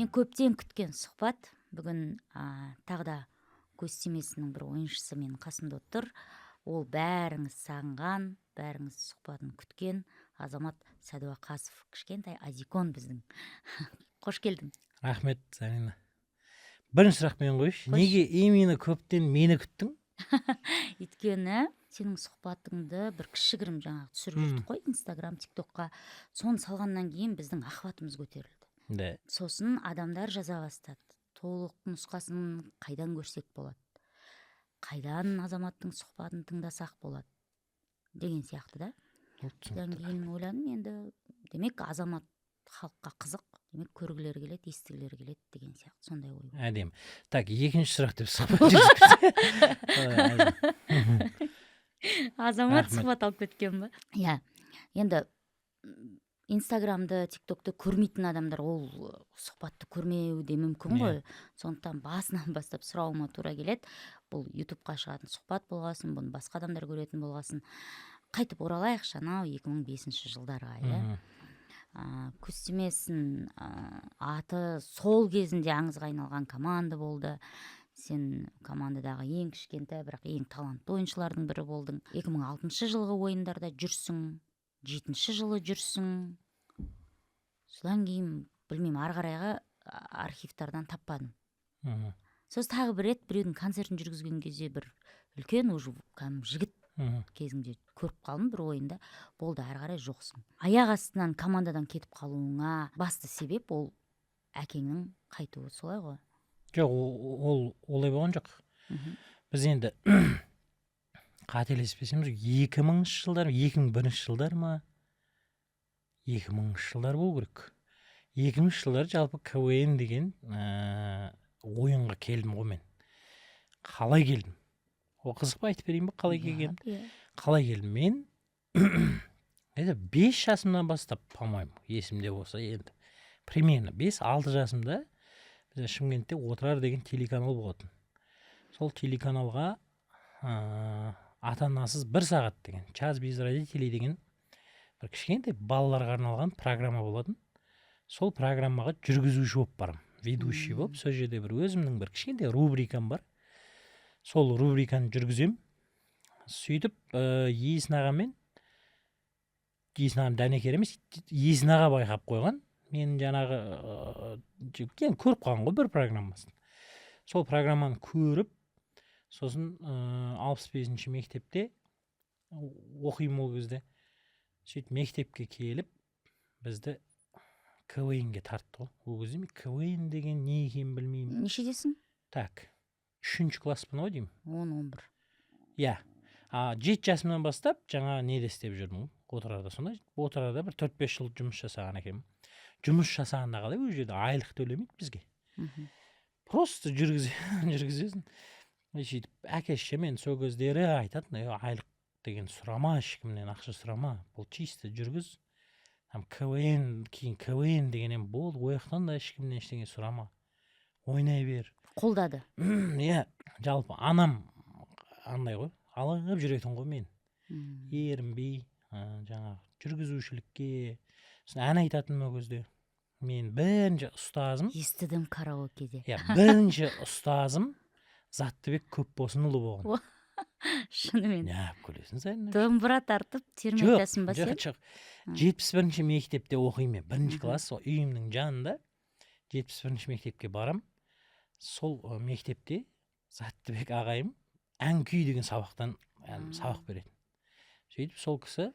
Мен көптен күткен сұхбат. Бүгін тағы да көз тимесінің бір ойыншысы менің қасымда отыр. Ол бәріңіз сағынған, бәріңіз сұхбатын күткен Азамат Сәдуақасов, кішкентай Азикон біздің. Қош келдің. Рахмет, Зарина. Бірінші сұрақ мен қояйыншы. Қойшы. Неге именно көптен мені күттің? Өйткені сенің сұхбатыңды бір кішігірім жаңағы түсіріп жүрдік қой Инстаграм, Тик Токқа. Соны салғаннан кейін біздің охватымыз көтерілді. Сосын адамдар жаза бастады: толық нұсқасын қайдан көрсек болады, қайдан Азаматтың сұхбатын тыңдасақ болады деген сияқты да. Содан кейін ойладым, енді демек, Азамат халыққа қызық, демек, көргілері келеді, естігілері келеді деген сияқты сондай ой болды. Әдемі. Так, екінші сұрақ деп сұхбат жүргізіп. Ой, әдемі. Азамат Рахмет. сұхбат алып кеткен ба? Иә, енді Инстаграмды, Тик Токты көрмейтін адамдар ол сұхбатты көрмеуі де мүмкін ғой. Сондықтан басынан бастап сұрауыма тура келеді. Бұл Ютубқа шығатын сұхбат болғасын, бұны басқа адамдар көретін болғасын, қайтып оралайықшы анау 2005 жылдарға, иә. Көз тимесін, аты сол кезінде аңызға айналған команда болды. Сен командадағы ең кішкентай, бірақ ең талантты ойыншылардың бірі болдың. 2006 жылғы ойындарда жүрсің, жетінші жылы жүрсің. Содан кейін білмеймін, ары қарайғы архивтардан таппадым. Сосын тағы бір рет біреудің концертін жүргізген кезде, бір үлкен уже кәдімгі жігіт кезіңде көріп қалдым бір ойында. Болды, ары қарай жоқсың. Аяқ астынан командадан кетіп қалуыңа басты себеп ол әкеңнің қайтуы, солай ғой? Жоқ, ол олай болған жоқ. Біз енді қателеспесем, 2000-жылдар, 2001 жылдар ма, 2000-жылдар болу керек. 2000 жылдары жалпы КВН деген ойынға келдім ғой мен. Қалай келдім, ол қызық па? Айтып берейін ба қалай келгенімді? Иә. Қалай келдім? Мен это 5 жасымнан бастап, по-моему, есімде болса енді, примерно 5-6 жасымда бізде Шымкентте «Отырар» деген телеканал болатын. Сол телеканалға «Ата анасыз бір сағат» деген, «Час без родителей» деген бір кішкентай балаларға арналған программа болатын. Сол программаға жүргізуші болып барамын, ведущий болып. Сол жерде бір өзімнің бір кішкентай рубрикам бар, сол рубриканы жүргіземін. Сөйтіп Есін ағамен, Есін ағам дәнекер емес, Есін аға байқап қойған мен жаңағы, енді көріп қалған ғой бір программасын. Сол программаны көріп, сосын 65-ші мектепте оқимын ол кезде. Сөйтіп мектепке келіп, бізді КВН-ге тартты ғой. Ол кезде мен КВН деген не екенін білмеймін. Нешедесің? Так, үшінші класспын ғой деймін. 10-11. Иә, а 7 жасымнан бастап жаңағы неде істеп жүрмін ғой, Отырарда. Сонда Отырарда бір 4-5 жыл жұмыс жасаған екенмін. Жұмыс жасағанда қалай, ол жерде айлық төлемейді бізге. Просто жүргізесің. И сөйтіп әке шешем енді сол кездері айтатын: «Е, айлық деген сұрама, ешкімнен ақша сұрама, бұл чисто жүргіз там КВН». Кейін КВН деген енді болды, ол жақтан да ешкімнен ештеңе сұрама, ойнай бер. Қолдады. Иә, жалпы анам андай ғой, алып жүретін ғой мен. Ерінбей жаңағы жүргізушілікке. Сосын ән айтатынмын. Ол кезде мен бірінші ұстазым Естідім, караокеде. Иә, бірінші ұстазым Заттыбек Көпбосынұлы болған. Шынымен? Неғып күлесің сен? Домбыра тартып терме Жоқ. айтасың ба Жоқ. сен? Жоқ, 71-ші мектепте оқимын мен, бірінші класс. Сол үйімнің жанында 71-ші мектепке барам. Сол мектепте Заттыбек ағайым ән күй деген сабақтан ән, сабақ беретін. Сөйтіп сол кісі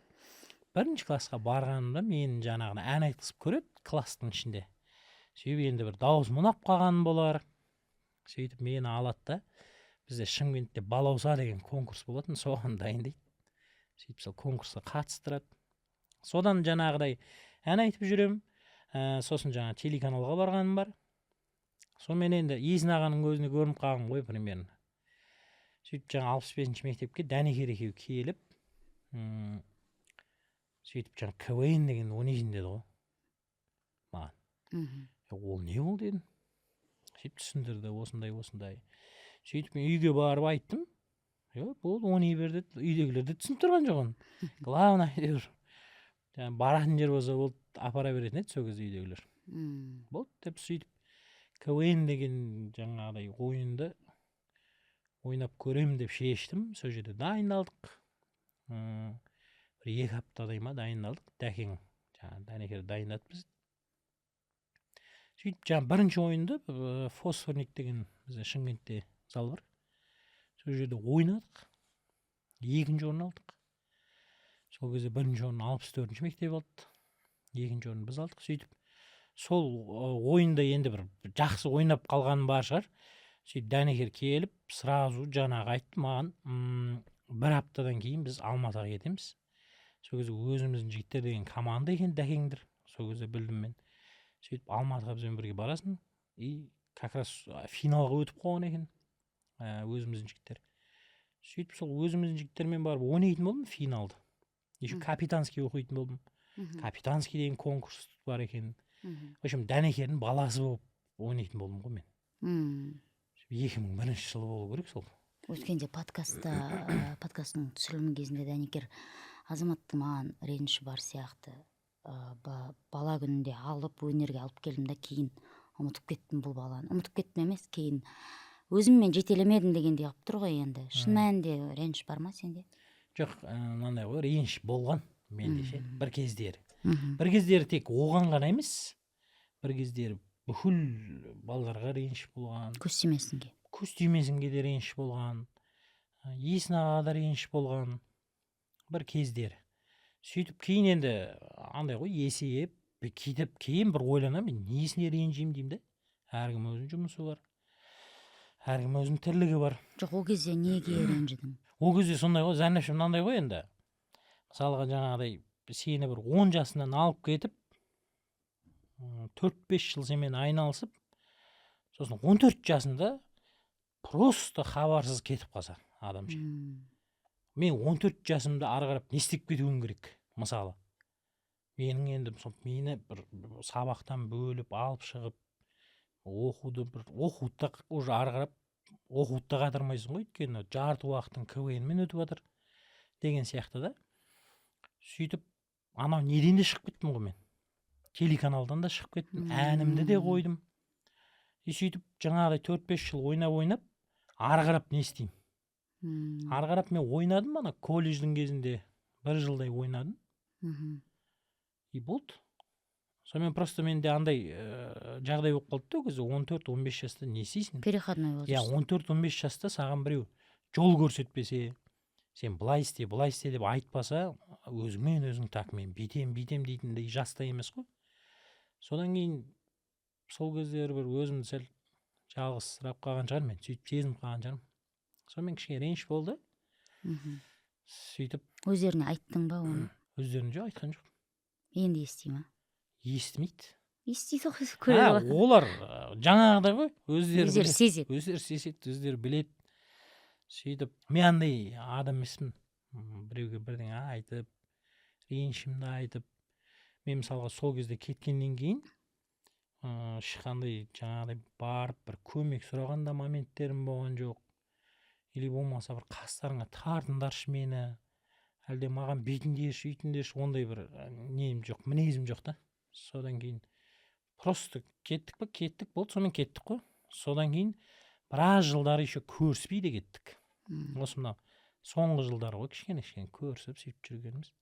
бірінші классқа барғанымда мені жаңағыдай ән айтқызып көреді класстың ішінде. Сөйтіп енді бір дауысым ұнап қалған болар. Сөйтіп мені алады да, бізде Шымкентте «Балауса» деген конкурс болатын, соған дайындайды. Сөйтіп сол конкурсқа қатыстырады. Содан жаңағыдай ән айтып жүремін. Сосын жаңағы телеканалға барғаным бар. Сонымен енді Есін ағаның көзіне көрініп қалғанмын ғой примерно. Сөйтіп жаңағы 65-ші мектепке Дәнекер екеуі келіп, сөйтіп жаңағы «КВН деген ойнайсың» деді ғой маған. «Е, ол не ол?» — дедім. Сөйтіп түсіндірді, осындай осындай. Сөйтіп мен үйге барып айттым: «Е, болды, ойнай бер», — деді. Үйдегілер де түсініп тұрған жоқ оны. Главное, әйтеуір жаңағы баратын жер болса болды, апара беретін еді сол кезде үйдегілер. «Болды» деп, сөйтіп КВН деген жаңағыдай ойынды ойнап көремін деп шештім. Сол жерде дайындалдық. Бір 2 аптадай ма дайындалдық. Дәкең, жаңағы Дәнекер дайындады бізді. Сөйтіп, жаңағы бірінші ойынды «Фосфорник» деген бізде Шымкентте зал бар, сол жерде ойнадық, екінші орын алдық. Сол кезде бірінші орын 64-мектеп алды, екінші орын біз алдық. Сөйтіп, сол ойында енді бір жақсы ойнап қалғаным бар шығар. Сөйтіп, Дәнекер келіп, сразу жаңағы айтты маған: «Бір аптадан кейін біз Алматыға кетеміз». Сол кезде «Өзіміздің жігіттер» деген команда екен Дәкеңдер, сол кезде білдім мен. Сөйтіп, «Алматыға бізбен бірге барасың». И как раз финалға өтіп қойған екен «Өзіміздің жігіттер». Сөйтіп, сол «Өзіміздің жігіттермен» барып ойнайтын болдым финалды. Еще капитанский оқитын болдым. Капитанский деген конкурс бар екен. В общем, Дәнекердің баласы болып ойнайтын болдым ғой мен. 2001 жылы болу керек сол. Өткенде подкастта, подкасттың түсірілімі кезінде Дәнекер: «Азаматтың маған реніші бар сияқты. Бала күнінде алып, өнерге алып келдім да, кейін ұмытып кеттім бұл баланы. Ұмытып кеттім емес, кейін өзіммен жетелемедім» дегендей қылып тұр ғой. Енді шын мәнінде реніш бар ма сенде? Жоқ, мынандай ғой, реніш болған менде ше бір кездері. Бір кездері тек оған ғана емес, бір кездері бүкіл балаларға реніш болған. Көз тимесінге. Көз тимесінге де реніш болған, Есін ағаға да реніш болған бір кездері. Сөйтіп, кейін енді андай ғой, есейіп кетіп, кейін бір ойланамын: мен несіне ренжимін деймін да. Әркім өзінің жұмысы бар, әркім өзінің тірлігі бар. Жоқ, ол кезде неге ренжідің? Ол кезде сондай ғой, Зәнәш, мынандай ғой енді. Мысалға, жаңағыдай сені бір 10 жасынан алып кетіп, 4-5 жыл сенімен айналысып, сосын 14 жасында просто хабарсыз кетіп қалса адам ше. Мен 14 жасымда ары қарап не істеп кетуім керек? Мысалы, менің енді сол мені бір сабақтан бөліп алып шығып, оқуды, бір оқуды да, уже ары қарап оқуды да қатырмайсың ғой, өйткені жарты уақытың КВН мен өтіп жатыр деген сияқты да. Сөйтіп, анау неден де шығып кеттім ғой мен, телеканалдан да шығып кеттім, әнімді де қойдым. И сөйтіп, жаңағыдай 4-5 жыл ойнап ойнап, ары қарап не істеймін? Ары қарап мен ойнадым, ана колледждің кезінде бір жылдай ойнадым. И болды. Сонымен, просто менде андай жағдай болып қалды да. Ол кезде 14-15 жаста не істейсің? Переходной возраст. Иә, 14-15 жаста саған біреу жол көрсетпесе, сен былай істе, былай істе деп айтпаса, өзіңмен өзің «так, мен бүйтем, бүйтем» дейтіндей жаста емес қой. Содан кейін сол кездері бір өзімді сәл жалғызсырап қалған шығармын мен, сөйтіп сезініп қалған шығармын. Сонымен кішкене реніш болды. Сөйтіп. Өздеріне айттың ба оны? Өздеріне, жоқ, айтқан жоқ. Енді ести ма? Естімейді. Естиді ғой, А, көреді ғой. Олар жаңағыдай ғой, өздері Өздері біледі. сезеді. Өздері сезеді, өздері біледі. Сөйтіп, мен андай адам емеспін, біреуге бірдеңе айтып, ренішімді айтып. Мен, мысалға, сол кезде кеткеннен кейін ешқандай жаңағыдай барып бір көмек сұраған да моменттерім болған жоқ. Или болмаса бір «қастарыңа тартыңдаршы мені», әлде «маған бүйтіңдерші, үйтіңдерші», ондай бір нем жоқ, мінезім жоқ та. Содан кейін просто кеттік па, кеттік, болды, сонымен кеттік қой. Содан кейін біраз жылдары еще көріспей де кеттік. Осы мынау соңғы жылдары ғой кішкене кішкене көрісіп, сөйтіп жүргеніміз.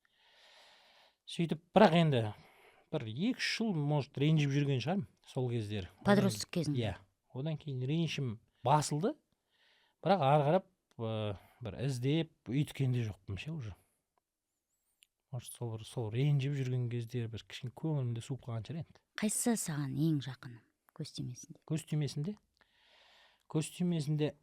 Сөйтіп, бірақ енді бір 2-3 жыл, может, ренжіп жүрген шығармын сол кездері. Подросток кезінде. Иә, одан кейін ренішім басылды, бірақ ары қарап бір іздеп үйткен де жоқпын ше уже. Может, сол бір сол ренжіп жүрген кездері бір кішкене көңілім де суып қалған шығар енді. Қайсысы саған ең жақыны көз тимесін? Көз тимесінде, көз тимесінде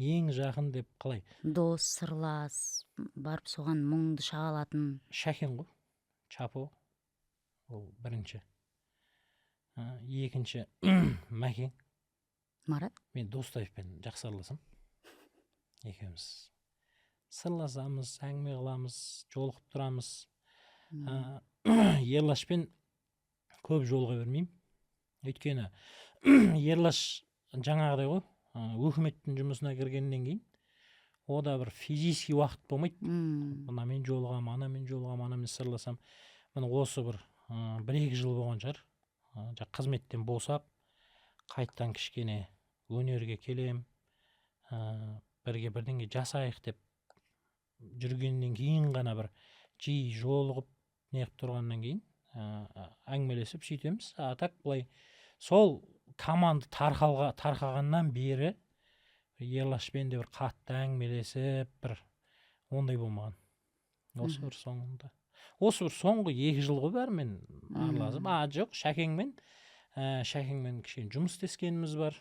ең жақын деп қалай? Дос, сырлас, барып соған мұңды шаға алатын. Шәкен ғой, Чапо, ол бірінші. Екінші Мәкең. Марат. Мен Достаевпен жақсы араласамын, екеуміз сырласамыз, әңгіме қыламыз, жолығып тұрамыз. Ерлашпен көп жолыға бермеймін, өйткені Ерлаш жаңағыдай ғой, өкіметтің жұмысына кіргеннен кейін ода бір физический уақыт болмайды. Мынамен жолығамын, анамен жолығамын, анамен сырласамын. Міне, осы бір 1-2 жыл болған шығар. Қызметтен босап, қайтадан кішкене өнерге келем, бірге бірдеңе жасайық деп жүргеннен кейін ғана бір жиі жолығып, неғып тұрғаннан кейін әңгімелесіп сөйтеміз. А так былай сол команда тарқағаннан бері Ерлашпен де бір қатты әңгімелесіп, бір ондай болмаған. Осы бір соңында, осы бір соңғы 2 жыл ғой бәрімен араласып. А, жоқ, Шәкеңмен кішкене жұмыс істескеніміз бар.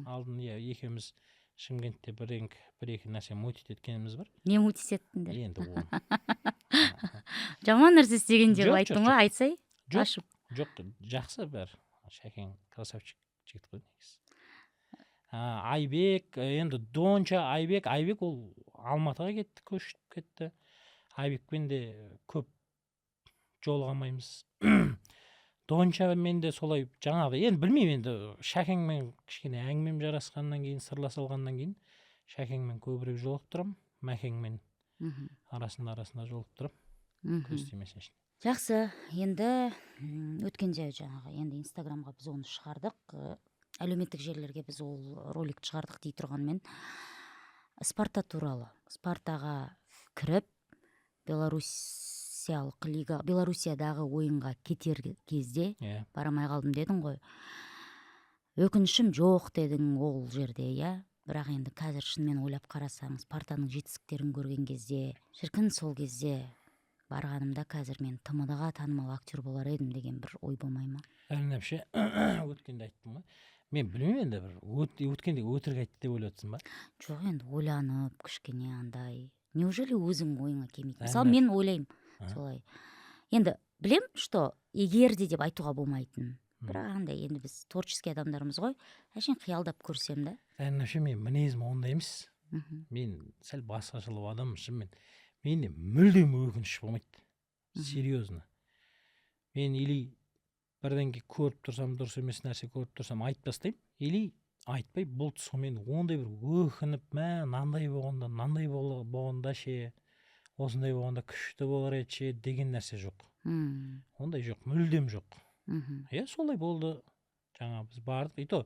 Алдын, иә, екеуміз Шымкентте бір екі нәрсе мутить еткеніміз бар. Не мутить еттіңдер? Енді оны Жаман нәрсе істегендей Жоқ, қылып жоқ, айттың ғой, жоқ. айтсай. Жоқ. Ашып. Жоқ, жақсы бәрі. Шәкең красавчик жігіт қой негізі. Айбек, енді Донча, Айбек ол Алматыға кетті, көшіп кетті. Айбекпен де көп жолыға алмаймыз. Дончамен де солай. Жаңағы енді білмеймін, енді Шәкеңмен кішкене әңгімем жарасқаннан кейін, сырласа алғаннан кейін Шәкеңмен көбірек жолығып тұрамын. Мәкеңмен арасында арасында жолығып тұрамын, көз тимесін. Жақсы. Енді өткенде жаңағы енді Инстаграмға біз оны шығардық, әлеуметтік желілерге біз ол роликті шығардық дей тұрғанмен, Спарта туралы, Спартаға кіріп, белоруссиялық лига, Белоруссиядағы ойынға кетер кезде бара алмай қалдым дедің ғой. Өкінішім жоқ дедің ол жерде, иә. Бірақ енді қазір шынымен ойлап қарасаң, Спартаның жетістіктерін көрген кезде, шіркін, сол кезде барғанымда қазір мен ТМД ға танымал актер болар едім деген бір ой болмай ма? Әрине. Вообще өткенде айттым ғой, мен білмеймін енді, бір өткенде өтірік айтты деп ойлап отырсың ба? Жоқ, енді ойланып кішкене андай, неужели өзің ойыңа келмейді? Мысалы, Әрине. мен ойлаймын солай. Енді білем, что егер де деп айтуға болмайтын, бірақ андай енді біз творческий адамдармыз ғой, әшейін қиялдап көрсем да. Әрине, вообще менің мінезім ондай емес. Мен сәл басқашалау адаммын шынымен. Менде мүлдем өкініш болмайды. Серьезно, мен или бірдеңке көріп тұрсам, дұрыс емес нәрсе көріп тұрсам, айтып тастаймын, или айтпай болды. Сонымен ондай бір өкініп, мә, мынандай болғанда, мынандай болғанда ше, осындай болғанда күшті болар еді ше деген нәрсе жоқ. Ондай жоқ, мүлдем жоқ. Иә, солай болды. Жаңа біз бардық, и то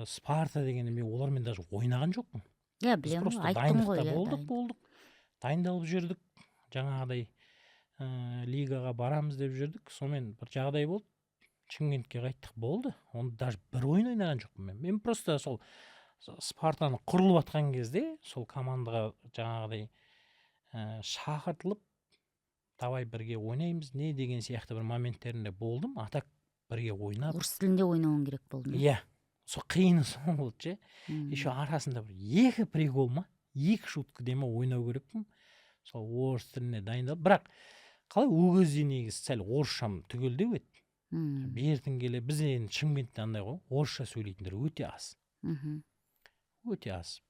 Спарта дегенде мен олармен даже ойнаған жоқпын. Иә, Біз білемін просто ғой, айттың ғой. дайындықта Иә, болдық. дайын. Болдық, дайындалып жүрдік, жаңағыдай лигаға барамыз деп жүрдік. Сонымен бір жағдай болды, Шымкентке қайттық, болды. Оны даже бір ойын ойнаған жоқпын мен. Просто сол Спартаны құрылып жатқан кезде сол командаға жаңағыдай шақыртылып, давай бірге ойнаймыз не деген сияқты бір моменттерінде болдым. А так бірге ойнап Орыс тілінде ойнауың керек болды ма? Иә, сол қиыны сол болды ше. Еще арасында бір екі прикол ма, екі шутка дей ма, ойнау керекпін. Сол орыс тіліне дайындалып, бірақ қалай, ол кезде негізі сәл орысшам түгелдеу еді. Бертін келе біз енді Шымкентте андай ғой, орысша сөйлейтіндер өте аз. Өте аз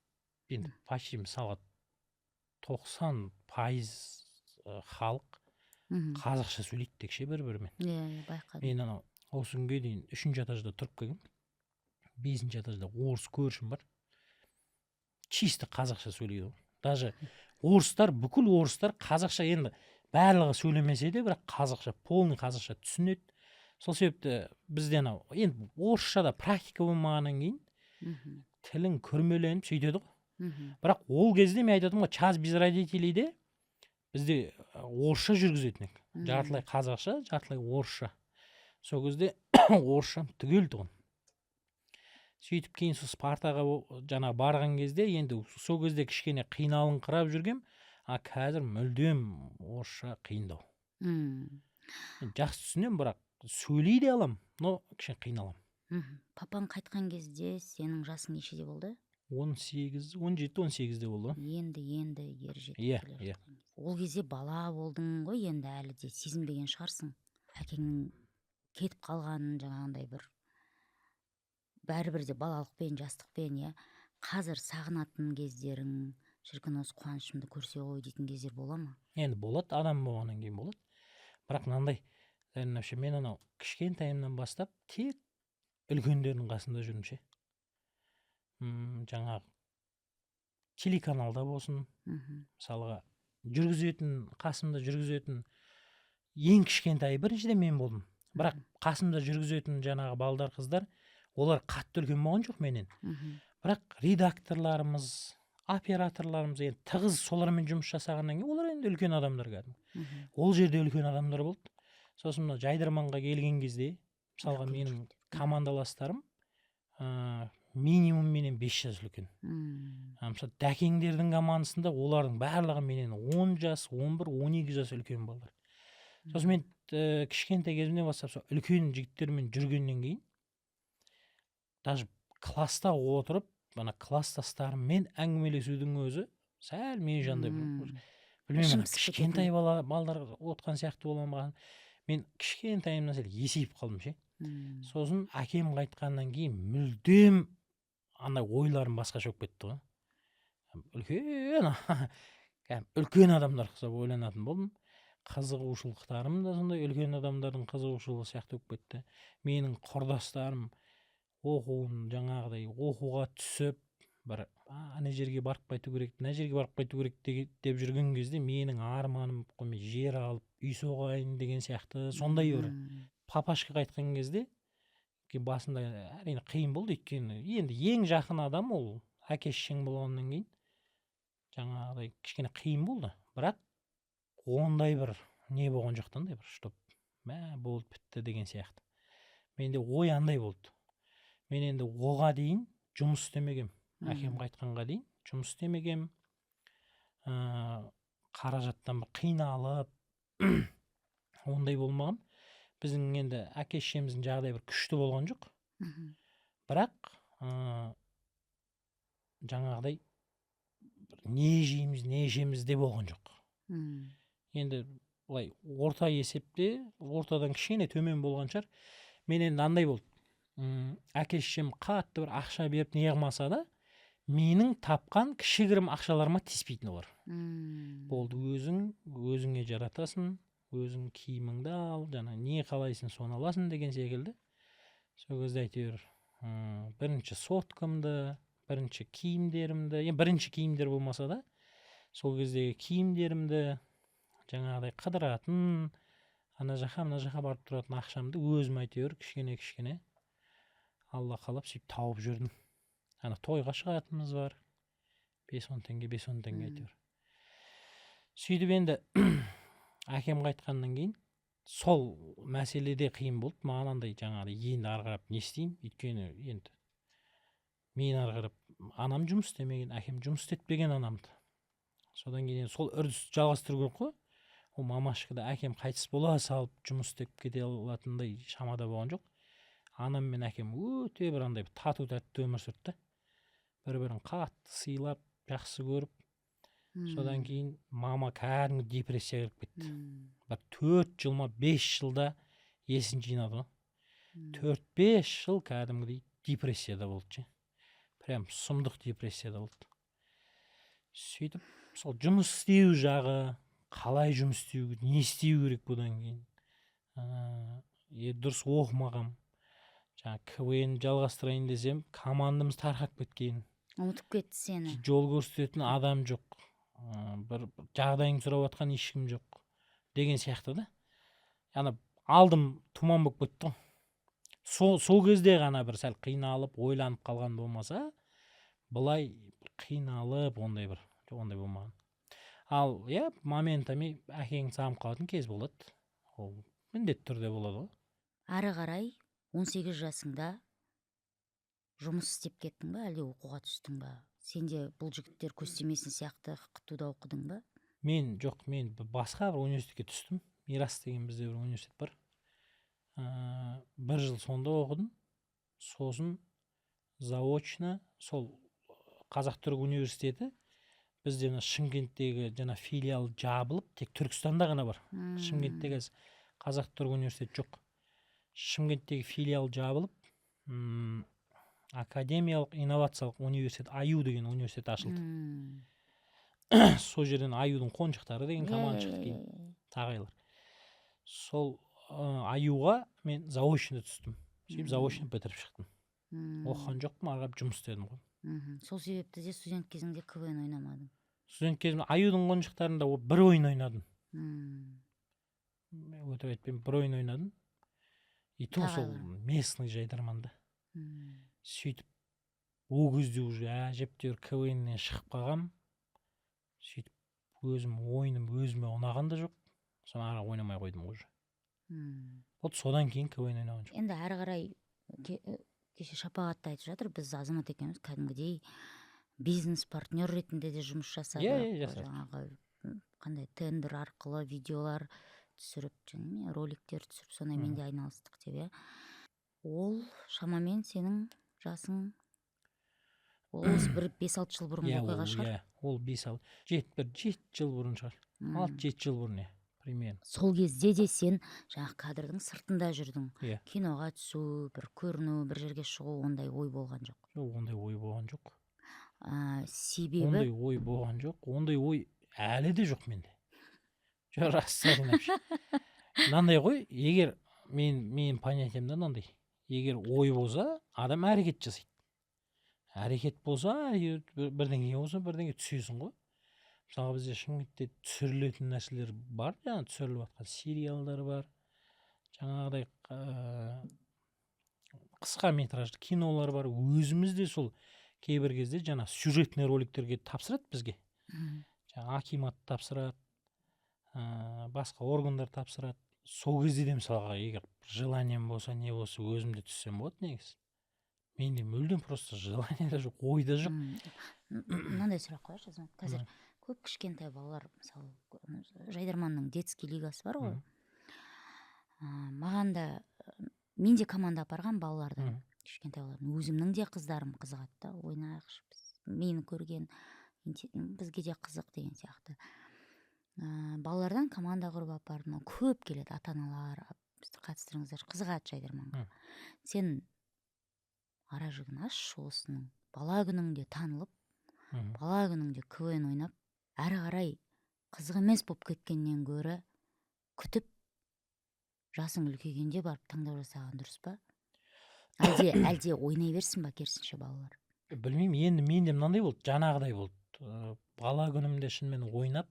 енді, почти мысалға 90% халық қазақша сөйлейді тек ше бір бірімен. Иә, байқадым. Мен анау осы күнге дейін үшінші этажда тұрып келгенмін. Бесінші этажда орыс көршім бар, чисто қазақша сөйлейді ғой. Даже орыстар, бүкіл орыстар қазақша, енді барлығы сөйлемесе де, бірақ қазақша, полный қазақша түсінеді. Сол себепті бізде анау енді орысшада практика болмағаннан кейін тілің күрмеленіп сөйтеді ғой. Бірақ ол кезде мен айтатынмын ғой, «Час без родителей» де бізде орысша жүргізетін едік. Жартылай қазақша, жартылай орысша. Сол кезде орысшам түгел тұғын. Сөйтіп кейін сол Спартаға жаңағы барған кезде енді сол кезде кішкене қиналыңқырап жүргем. А қазір мүлдем орысша қиындау. Мен жақсы түсінемін, бірақ сөйлей де аламын, но кішкене қиналамын. Папаң қайтқан кезде сенің жасың нешеде болды? 18, 17, 18-де болды. Енді енді ер жетіп келе жатқан кез. Ол кезде бала болдың ғой енді, әлі де сезінбеген шығарсың әкеңнің кетіп қалғанын. Жаңағындай бір бәрібір де балалықпен, жастықпен, иә. Қазір сағынатын кездерің, шіркін, осы қуанышымды көрсе ғой дейтін кездер бола ма? Енді болады, адам болғаннан кейін болады. Бірақ мынандай, вообще мен анау кішкентайымнан бастап тек үлкендердің қасында жүрдім ше. Жаңағы телеканалда болсын, мысалға, жүргізетін, қасымда жүргізетін ең кішкентайы біріншіден мен болдым. Бірақ қасымда жүргізетін жаңағы балдар, қыздар, олар қатты үлкен болған жоқ менен. Бірақ редакторларымыз, операторларымыз енді тығыз солармен жұмыс жасағаннан кейін, олар енді үлкен адамдар кәдімгі. Ол жерде үлкен адамдар болды. Сосын мына «Жайдарманға» келген кезде, мысалға, Үлкен менің жігіттер. командаластарым минимум менен 5 жас үлкен. Мысалы, Дәкеңдердің командасында олардың барлығы менен 10 жас, 11, 12 жас үлкен балалар. Сосын мен кішкентай кезімнен бастап сол үлкен жігіттермен жүргеннен кейін, даже класста отырып, ана класстастарыммен әңгімелесудің өзі сәл мен үшін андай бір білмеймін, Ішім ана пысып кішкентай кететін. бала балдар отқан сияқты бола маған. Мен кішкентайымнан сәл есейіп қалдым ше. Сосын әкем қайтқаннан кейін мүлдем андай ойларым басқаша болып кетті ғой. Үлкен, кәдімгі үлкен адамдар ұқсап ойланатын болдым. Қызығушылықтарым да сондай үлкен адамдардың қызығушылығы сияқты болып кетті. Менің құрдастарым оқуын, жаңағыдай оқуға түсіп, бір ана жерге барып қайту керек, мына жерге барып қайту керек деп жүрген кезде, менің арманым қой, мен жер алып, үй соғайын деген сияқты сондай бір. Папашка қайтқан кезде басында әрине қиын болды, өйткені енді ең жақын адам ол әке шешең болғаннан кейін жаңағыдай кішкене қиын болды. Бірақ ондай бір не болған жоқ та, андай бір чтоб мә, болды, бітті деген сияқты. Менде ой андай болды: мен енді оға дейін жұмыс істемегем, әкем қайтқанға дейін жұмыс істемегем, қаражаттан бір қиналып, ондай болмаған. Біздің енді әке шешеміздің жағдайы бір күшті болған жоқ. Бірақ жаңағыдай бір не жейміз, не ішеміз де болған жоқ. Енді былай орта есепте, ортадан кішкене төмен болған шығар. Мен енді андай болды, әке шешем қатты бір ақша беріп не қылмаса да, менің тапқан кішігірім ақшаларыма тиіспейтін олар. Болды, өзің өзіңе жаратасың, өзің киіміңді ал, жаңа не қалайсың, соны аласың деген секілді. Сол кезде әйтеуір бірінші соткамды, бірінші киімдерімді, енді бірінші киімдер болмаса да, сол кездегі киімдерімді, жаңағыдай қыдыратын, ана жаққа, мына жаққа барып тұратын ақшамды өзім әйтеуір кішкене кішкене Алла қалап, сөйтіп тауып жүрдім. Ана тойға шығатынымыз бар, 5-10 теңге, 5-10 теңге. Әйтеуір сөйтіп енді әкем қайтқаннан кейін сол мәселеде қиын болды маған. Андай жаңағыдай енді ары қарап не істеймін? Өйткені енді мен ары қарап анам жұмыс істемеген, әкем жұмыс істетпеген анамды. Содан кейін енді сол үрдісті жалғастыру керек қой. Ол мамашкада әкем қайтыс бола салып жұмыс істеп кете алатындай шамада болған жоқ. Анам мен әкем өте бір андай бір тату тәтті өмір сүрді да, бір бірін қатты сыйлап, жақсы көріп. Содан кейін мама кәдімгі депрессияға кіріп кетті. Бір 4 жыл ма, 5 жылда есін жинады ғой. 4-5 жыл кәдімгідей депрессияда болды ше, прям сұмдық депрессияда болды. Сөйтіп сол жұмыс істеу жағы, қалай жұмыс істеу, не істеу керек бұдан кейін, дұрыс оқымағам, жаңағы КВН жалғастырайын десем, командамыз тарқап кеткен. Ұмытып кетті сені. Жол көрсететін адам жоқ, бір жағдайыңды сұрап жатқан ешкім жоқ деген сияқты да. Ана алдым тұман болып кетті ғой. Сол кезде ғана бір сәл қиналып, ойланып қалған болмаса, былай қиналып, ондай бір ондай болмаған. Ал иә, моментами әкеңді сағынып қалатын кез болады, ол міндетті түрде болады ғой. Ары қарай 18 жасыңда жұмыс істеп кеттің ба, әлде оқуға түстің ба? Сен де бұл жігіттер көз тимесін сияқты ҚТУ-да оқыдың ба? Мен жоқ, мен басқа бір университетке түстім. «Мирас» деген бізде бір университет бар. Бір жыл сонда оқыдым. Сосын заочно сол Қазақ түрік университеті, бізде мына Шымкенттегі жаңа филиал жабылып, тек Түркістанда ғана бар. Шымкентте қазір Қазақ түрік университеті жоқ. Шымкенттегі филиал жабылып, академиялық инновациялық университет, «Аю» деген университет ашылды. Сол жерден «Аюдың қоншықтары» деген команда шықты кейін, тағайлар. Сол «Аюға» мен заочно түстім. Сөйтіп заочно бітіріп шықтым. Оқыған жоқпын, ары қарап жұмыс істедім ғой. Сол себепті де студент кезіңде КВН ойнамадың. Студент кезімде «Аюдың қоншықтарында» бір ойын ойнадым. Өтірік айтпаймын, бір ойын ойнадым. И то Тағы сол бар. местный «Жайдарманда». Сөйтіп, ол кезде уже әжептәуір КВНнен шығып қалғанмын. Сөйтіп, өзім ойыным өзіме ұнаған да жоқ, соны ары ойнамай қойдым уже. Вот, содан кейін КВН ойнаған жоқпын. Енді әрі қарай кеше Шапағат та айтып жатыр, біз Азамат екеуміз кәдімгідей бизнес партнер ретінде де жұмыс жасадық. Иә, жасадық. Жаңағы қандай тендер арқылы видеолар түсіріп және не, роликтер түсіріп, сондаймен де айналыстық деп, иә. Ол шамамен сенің жасың, ол осы бір 5-6 жыл бұрынғы Иә. оқиға Ол шығар. Иә, ол бес алты жеті, бір 7 жыл бұрын шығар. 6-7 жыл бұрын, иә, примерно. Сол кезде де сен жаңағы кадрдың сыртында жүрдің. Иә. Киноға түсу, бір көріну, бір жерге шығу, ондай ой болған жоқ? Жоқ, ондай ой болған жоқ. Себебі Ондай ой болған жоқ, ондай ой әлі де жоқ менде. Жоқ, рас вообще. Мынандай ғой, егер мен, менің понятиемде мынандай: егер ой болса, адам әрекет жасайды, әрекет болса, бірдеңе болса, бірдеңе түсесің ғой. Мысалға, бізде Шымкентте түсірілетін нәрселер бар, жаңағы түсіріліп жатқан сериалдар бар, жаңағыдай қысқа метражды кинолар бар. Өзіміз де сол кейбір кезде жаңа сюжетный роликтерге тапсырады бізге. Жаңа акимат тапсырады, басқа органдар тапсырады. Сол кезде де, мысалға, егер желанием болса, не болса, өзім де түссем болады негізі. Менде мүлдем просто желание да жоқ, ой да жоқ. Мынандай сұрақ қояйыншы, Азамат. Қазір көп кішкентай балалар, мысалы, «Жайдарманның» детский лигасы бар ғой. Маған да, мен де команда апарған балалардан, кішкентай балалардан. Өзімнің де қыздарым қызығады да, ойнайықшы, біз, мені көрген, бізге де қызық деген сияқты. Балалардан команда құрып апардым. Көп келеді ата аналар, бізді қатыстырыңыздар, қызығады «Жайдарманға». Сен ара жігін ашшы осының, бала күніңде танылып, бала күніңде КВН ойнап, әрі қарай қызық емес болып кеткеннен гөрі, күтіп, жасың үлкейгенде барып таңдау жасаған дұрыс па, әлде ойнай берсін ба керісінше балалар? Білмеймін енді, менде мынандай болды, жаңағыдай болды. Бала күнімде шынымен ойнап,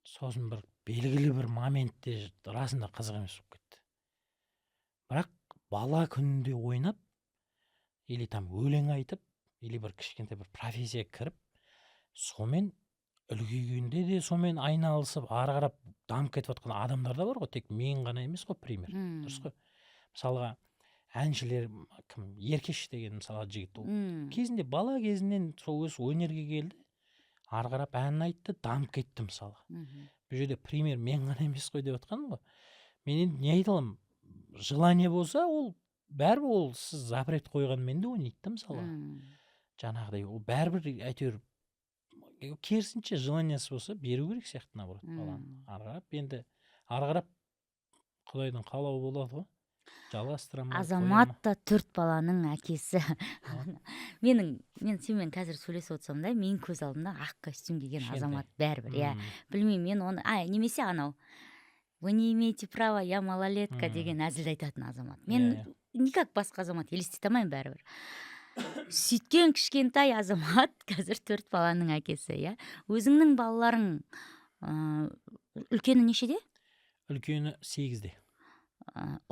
сосын бір белгілі бір моментте расында қызық емес болып кетті. Бірақ бала күнінде ойнап или там өлең айтып, или бір кішкентай бір профессияға кіріп, сонымен үлкейгенде де сонымен айналысып, ары қарап дамып кетіп жатқан адамдар да бар ғой, тек мен ғана емес қой пример. Дұрыс қой. Мысалға, әншілер, кім, Еркеш деген, мысалға, жігіт, ол кезінде бала кезінен сол өз өнерге келді, ары қарап ән айтты, дамып кетті, мысалға. Бұл жерде пример мен ғана емес қой деп жатқаным ғой. Мен енді не айта аламын? Желание болса, ол бәрібір, ол сіз запрет қойғанмен де ойнайды да, мысалға. Жаңағыдай, ол бәрібір әйтеуір, керісінше, желаниясы болса, беру керек сияқты, наоборот, баланы. Ары қарап енді, ары қарап құдайдың қалауы болады ғой, жалғастыра ма, қоя ма. Азамат та төрт баланың әкесі. Менің, мен сенімен қазір сөйлесіп отырсам да, менің көз алдымда ақ костюм киген Кішкентай. Азамат бәрібір, иә. Білмеймін, мен оны, а немесе анау «Вы не имеете права, я малолетка» деген әзілді айтатын Азамат. Мен Иә, иә. никак басқа Азамат елестете алмаймын бәрібір. Сөйткен кішкентай Азамат қазір төрт баланың әкесі, иә. Өзіңнің балаларың, үлкені нешеде? Үлкені 8-де.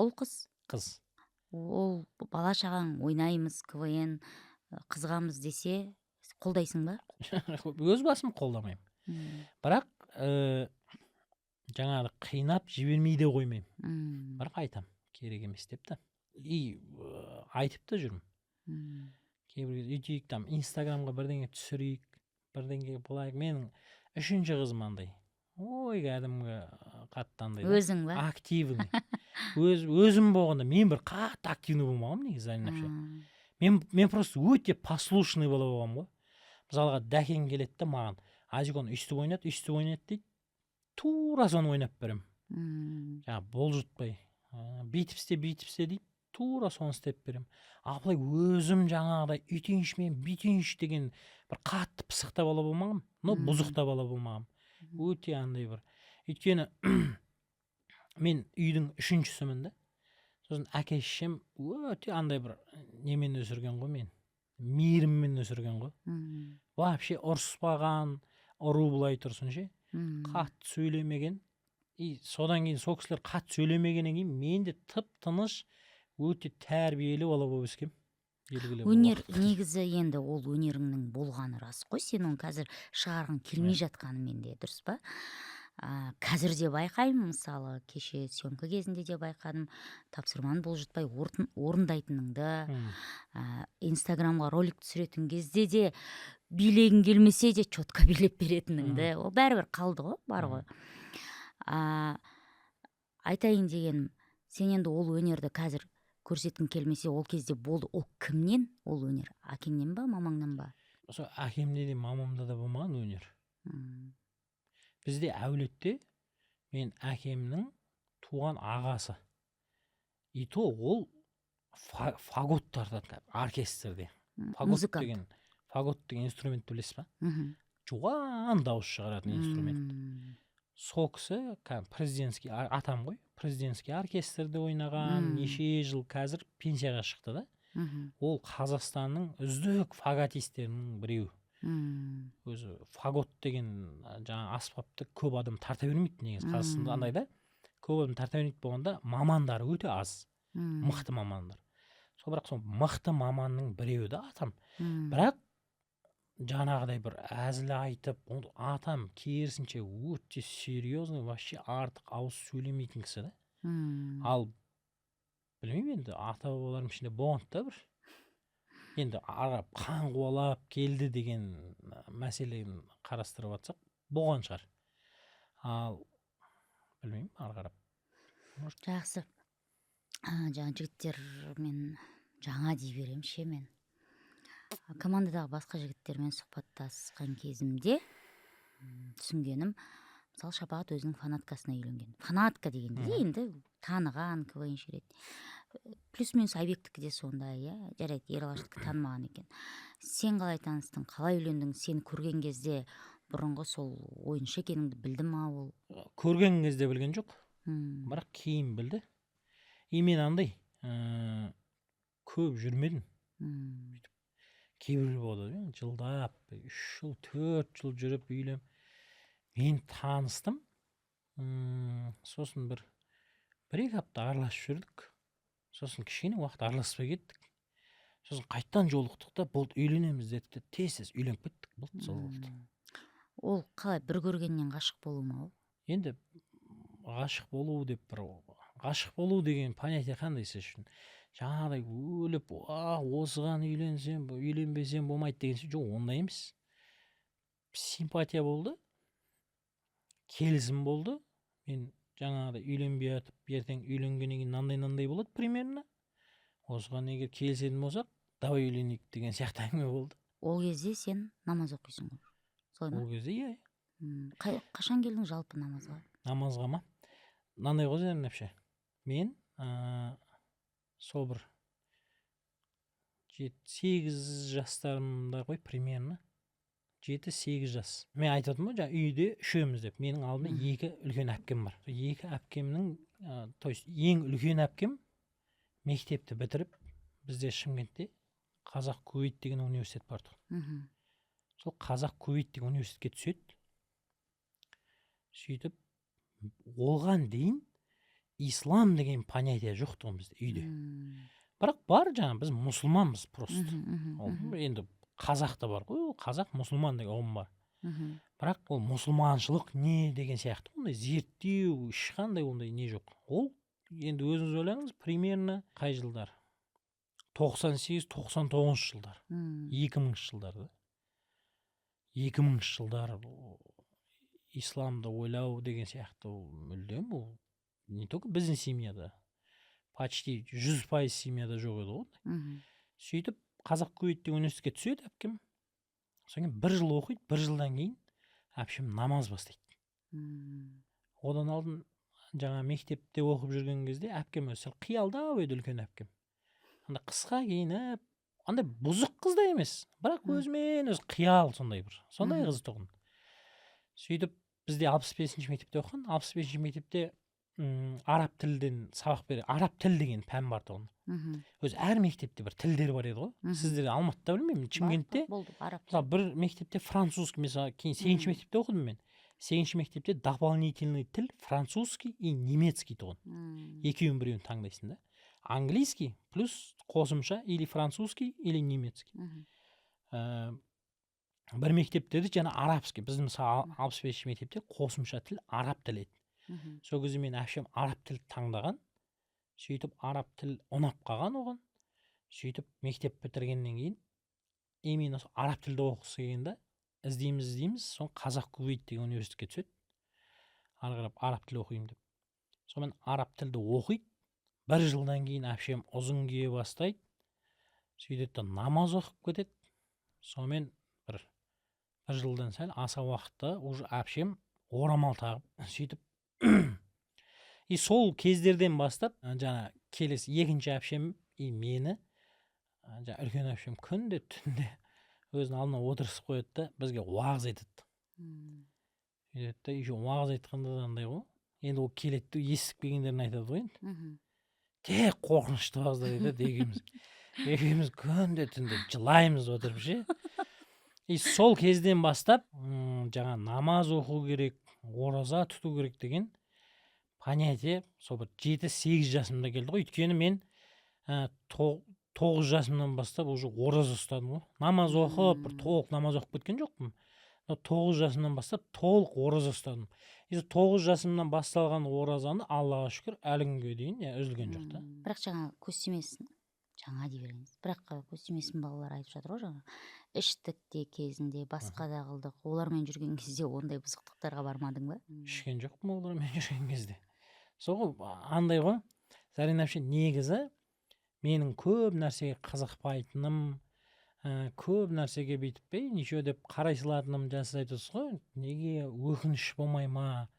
Ұл, қыз? Қыз. Ол бала шағаң ойнаймыз КВН, қызығамыз десе, қолдайсың ба? Өз басым қолдамаймын. Бірақ жаңағы қинап жібермей де қоймаймын. Бірақ айтам, керек емес деп та, и айтып та жүрмін. Кейбір кезде үйтейік, там Инстаграмға бірдеңе түсірейік, бірдеңе былай. Менің үшінші қызым андай, ой, кәдімгі қатты андай да, Өзің ба? активный. Өзім болғанда, мен бір қатты активный болмағанмын негізі вообще. Мен просто өте послушный бала болғанмын ғой. Мысалға, дәкең келеді да маған: «Азикон, өйстіп ойнат, өйстіп ойнат», – дейді, тура соны ойнап беремін. Жаңағы бұлжытпай, бүйтіп істе, бүйтіп істе дейді, тура соны істеп беремін. Ал былай өзім жаңағыдай үйтейінші мен, бүйтейінші деген бір қатты пысық та бала болмағанмын, но бұзық та бала болмағанмын. Өте андай бір, өйткені мен үйдің үшіншісімін да. Сосын әке шешем өте андай бір немен өсірген ғой мен, мейіріммен өсірген ғой. Вообще ұрыспаған, ұру былай тұрсын ше. Қатты сөйлемеген. И содан кейін сол кісілер қатты сөйлемегеннен кейін мен де тып тыныш, өте тәрбиелі бала болып өскенмін белгілі бір Өнер уақытқа. Негізі енді ол өнеріңнің болғаны рас қой, сен оны қазір шығарғың келмей жатқанымен де, дұрыс па? Қазір де байқаймын, мысалы, кеше съемка кезінде де байқадым, тапсырманы бұлжытпай орындайтыныңды. Инстаграмға ролик түсіретін кезде де билегің келмесе де, четко билеп беретініңді. Ол бәрібір қалды ғой, бар ғой. Айтайын дегенім, сен енді ол өнерді қазір көрсеткің келмесе, ол кезде болды. Ол кімнен ол өнер, әкеңнен ба, мамаңнан ба? Сол әкемде де, мамамда да болмаған өнер. Бізде әулетте мен әкемнің туған ағасы, и то ол фагот тартады оркестрде. Фагот Музыкант. деген, фагот деген инструментті білесіз ба? Мхм. Жуан дауыс шығаратын инструмент. Сол кісі кәдімгі президентский, атам ғой, президентский оркестрде ойнаған неше жыл, қазір пенсияға шықты да. Ол Қазақстанның үздік фаготистерінің біреуі. Өзі фагот деген жаңа аспапты көп адам тарта бермейді негізі Қазақстанда. Андай да, көп адам тарта бермейді болғанда, мамандары өте аз, мықты мамандар сол. Бірақ сол мықты маманның біреуі да атам. Бірақ жаңағыдай бір әзіл айтып, ол атам керісінше өте серьезный, вообще артық ауыз сөйлемейтін кісі да. Ал білмеймін енді, ата бабаларым ішінде болған да бір енді ара қан қуалап келді деген мәселені қарастырып жатсақ, болған шығар. Ал білмеймін, ары қарап может. Жақсы. Жаңа жігіттермен, жаңа дей беремін ше, мен командадағы басқа жігіттермен сұхбаттасқан кезімде түсінгенім, мысалы, Шапағат өзінің фанаткасына үйленген. Фанатка дегенде де енді таныған КВНші ретінде. Плюс минус Айбектікі де сондай, иә. Жарайды, Ералаштікі танымаған екен. Сен қалай таныстың, қалай үйлендің? Сені көрген кезде бұрынғы сол ойыншы екеніңді білді ма ол? Көрген кезде білген жоқ, бірақ кейін білді. И мен андай көп жүрмедім. Кейбіреулер болады ғой, жылдап, 3 жыл, 4 жыл жүріп үйлен. Мен таныстым, сосын бір екі апта араласып жүрдік, сосын кішкене уақыт араласпай кеттік, сосын қайтадан жолықтық та, болды, үйленеміз дедік те, тез тез үйленіп кеттік, болды, сол болды. Ол қалай, бір көргеннен ғашық болу ма ол? Енді ғашық болу деп, бір ғашық болу деген понятие қандай сіз үшін? Жаңағыдай өліп, а осыған үйленсем, үйленбесем болмайды деген сөз жоқ, ондай емес. Симпатия болды, келісім болды. Мен жаңағыдай үйленбей жатып, ертең үйленгеннен кейін мынандай мынандай болады примерно, осыған егер келісетін болсақ, давай үйленейік деген сияқты әңгіме болды. Ол кезде сен намаз оқисың ғой, солай ма? Ол кезде иә. Қашан келдің жалпы намазға? Намазға ма? Мынандай ғой, Зерен әпше, мен сол бір 7-8 жастарымда ғой, примерно 7-8 жас. Мен айтып отырмын ғой жаңа, үйде үшеуміз деп. Менің алдымда екі үлкен әпкем бар. Сол екі әпкемнің, то есть ең үлкен әпкем мектепті бітіріп, бізде Шымкентте Қазақ Кувейт деген университет бар тұғын. Сол Қазақ Кувейт деген университетке түседі. Сөйтіп, оған дейін ислам деген понятие жоқ тұғын бізде үйде. Бірақ бар, жаңағы біз мұсылманбыз просто. мхм, мхм, Ол енді қазақта бар ғой, ол қазақ, мұсылман деген ұғым бар. Бірақ ол мұсылманшылық не деген сияқты ондай зерттеу, ешқандай ондай не жоқ. Ол енді өзіңіз ойлаңыз, примерно қай жылдар, 98, 99-жылдар, 2000-жылдар да. 2000-жылдар исламды ойлау деген сияқты ол мүлдем, ол не только біздің семьяда, почти 100% семьяда жоқ еді ғой. Сөйтіп, Қазақ Кувейт деген университетке түседі әпкем. Содан кейін бір жыл оқиды. Бір жылдан кейін әпшем намаз бастайды. Одан алдын жаңа мектепте оқып жүрген кезде әпкем өзі сәл қиялдау еді. Үлкен әпкем андай қысқа киініп, андай бұзық қыз да емес, бірақ өзімен өзі қиял, сондай бір сондай қыз тұғын. Сөйтіп, бізде 65-ші мектепте оқыған. 65-ші мектепте араб тілден сабақ бере, араб тіл деген пән бар тұғын. Өзі әр мектепте бір тілдер бар еді ғой. Сіздерде Алматыда білмеймін, Шымкентте Бар, болды араб. Мысалы, бір мектепте французский, мысалы, кейін 8-ші мектепте оқыдым мен. Сегізінші мектепте дополнительный тіл французский и немецкий тұғын. Екеуінің біреуін таңдайсың да, английский плюс қосымша или французский, или немецкий. Бір мектептерде жаңа арабский. Біздің, мысалы, 65-ші мектепте қосымша тіл араб тілі еді. Сол кезде мен әпшем араб тіл таңдаған. Сөйтіп, араб тіл ұнап қалған оған. Сөйтіп, мектеп бітіргеннен кейін именно сол араб тілді оқығысы келген да. Іздейміз, іздейміз, соны Қазақ Кувейт деген университетке түседі. Ары қарап араб тілі оқимын деп. Сонымен араб тілді оқиды. Бір жылдан кейін әпшем ұзын кие бастайды. Сөйтеді да, намаз оқып кетеді. Сонымен бір жылдан сәл аса уақытта уже әпшем орамал тағып, сөйтіп, и сол кездерден бастап жаңа келесі екінші әпшем и мені жаңа үлкен әпшем күнде түнде өзінің алдына отырғызып қояды да, бізге уағыз айтады. Сөйтеді да, еще уағыз айтқанда да андай ғой енді, ол келеді де, естіп келгендерін айтады ғой енді. Тек қорқынышты уағыздар айтады. Екеуміз күнде түнде жылаймыз отырып ше. И сол кезден бастап жаңа намаз оқу керек, ораза тұту керек деген понятие сол бір 7-8 жасымда келді ғой. Өйткені мен 9 жасымнан бастап уже ораза ұстадым ғой. Намаз оқып, бір толық намаз оқып кеткен жоқпын, но 9 жасымнан бастап толық ораза ұстадым. И 9 жасымнан басталған оразаны, Аллаға шүкір, әлі күнге дейін, иә, үзілген жоқ та. Бірақ жаңа көз тимесін, жаңа дей бергенбіз, бірақ көз тимесін, балалар айтып жатыр ғой, жаңа іштік те кезінде, басқа да қылдық. Олармен жүрген кезде ондай бұзықтықтарға бармадың ба? Ішкен жоқпын олармен жүрген кезде. Сол ғой, андай ғой, Зарина әпше, негізі менің көп нәрсеге қызықпайтыным, көп нәрсеге бүйтіп ей, ничего деп қарай салатыным, жаңа сіз айтып отырсыз ғой, неге өкініш болмай ма,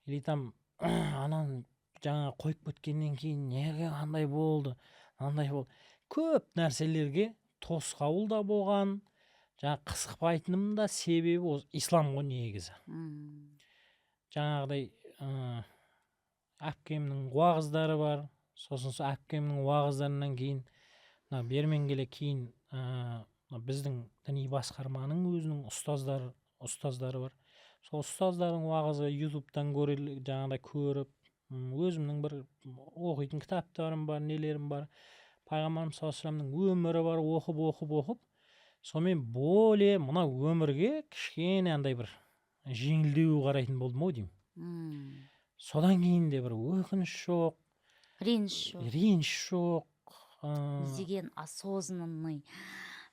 или там ананы жаңа қойып кеткеннен кейін неге андай болды, андай болды, көп нәрселерге тосқауыл да болған. Жаңа қызықпайтыным да себебі осы ислам ғой негізі. Жаңағыдай әпкемнің уағыздары бар. Сосын сол әпкемнің уағыздарынан кейін мына бермен келе кейін мына біздің діни басқарманың өзінің ұстаздары бар. Сол ұстаздардың уағызы, Ютубтан көре, жаңағыдай көріп, өзімнің бір оқитын кітаптарым бар, нелерім бар, пайғамбарымыз саллаллаху алейхи вассаламның өмірі бар. Оқып, оқып, оқып, сонымен более мына өмірге кішкене андай бір жеңілдеу қарайтын болдым ау деймін. Содан кейін де бір өкініш жоқ. Реніш жоқ. Реніш жоқ. Не деген осознанный,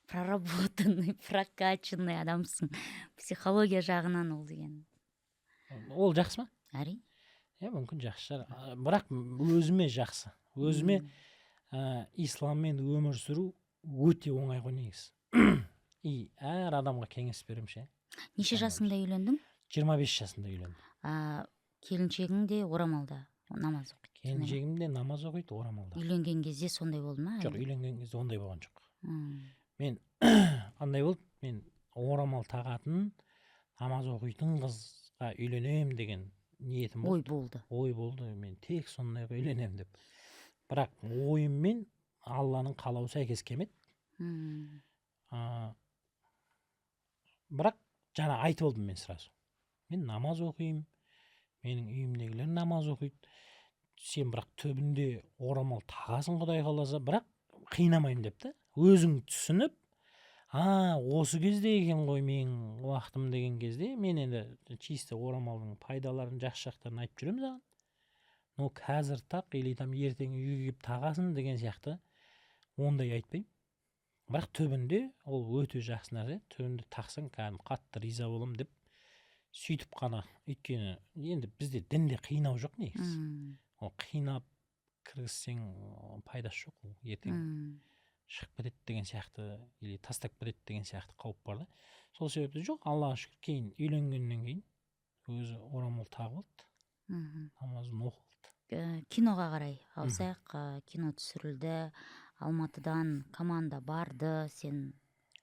проработанный, прокачанный адамсың психология жағынан ол деген. Ол жақсы ма? Әрине. Иә, мүмкін, жақсы шығар. Бірақ өзіме жақсы, өзіме. Исламмен өмір сүру өте оңай ғой негізі, и әр адамға кеңес беремін ше. Неше Ислам. жасыңда үйлендің? 25 жасымда үйлендім. Келіншегің де орамалда намаз оқиды, сондай ма? Келіншегім де намаз оқиды, орамалда. Үйленген кезде сондай болды ма Жоқ, әлде? үйленген кезде ондай болған жоқ. Мен андай болды, мен орамал тағатын, намаз оқитын қызға үйленемін деген ниетім Ой болды. болды. Ой болды, мен тек сондайға үйленемін деп. Бірақ ойым мен Алланың қалауы сәйкес келмеді. Бірақ жаңа айтып алдым мен сразу: мен намаз оқимын, менің үйімдегілер намаз оқиды, сен бірақ түбінде орамал тағасың, құдай қаласа, бірақ қинамаймын деп та. Өзің түсініп, а осы кезде екен ғой менің уақытым деген кезде, мен енді чисто орамалдың пайдаларын, жақсы жақтарын айтып жүремін саған, но қазір тақ или там ертең үйге келіп тағасың деген сияқты ондай айтпаймын. Бірақ түбінде ол өте жақсы нәрсе, түбінде тақсаң, кәдімгі қатты риза боламын деп сөйтіп қана. Өйткені енді бізде дінде қинау жоқ негізі. Ол қинап кіргізсең, пайдасы жоқ, ол ертең шығып кетеді деген сияқты или тастап кетеді деген сияқты қауіп бар да. Сол себепті жоқ, Аллаға шүкір, кейін үйленгеннен кейін өзі орамал тағып алды, намазын оқып алды. Киноға қарай ауысайық. Кино түсірілді, Алматыдан команда барды, сен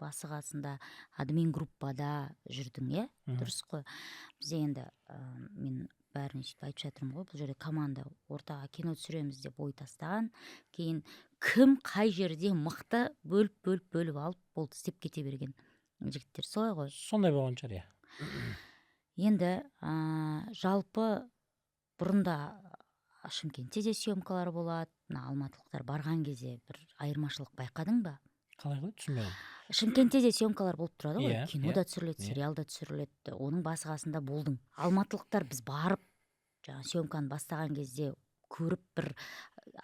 басы қасында админ группада жүрдің, иә? Мгм. Дұрыс қой. Бізде енді мен бәріне сөйтіп айтып жатырмын ғой, бұл жерде команда ортаға кино түсіреміз деп ой тастаған, кейін кім қай жерде мықты, бөліп, бөліп, бөліп алып, болды, істеп кете берген жігіттер, солай ғой? Сондай болған шығар, иә. Енді жалпы бұрында Шымкентте де съемкалар болады, мына алматылықтар барған кезде бір айырмашылық байқадың ба? Қалай, қалай, түсінбедім. Шымкентте де съемкалар болып тұрады ғой, Иә, кино иә, да түсіріледі, сериал да түсіріледі, оның басы қасында болдың. Алматылықтар біз барып, жаңағы съемканы бастаған кезде көріп, бір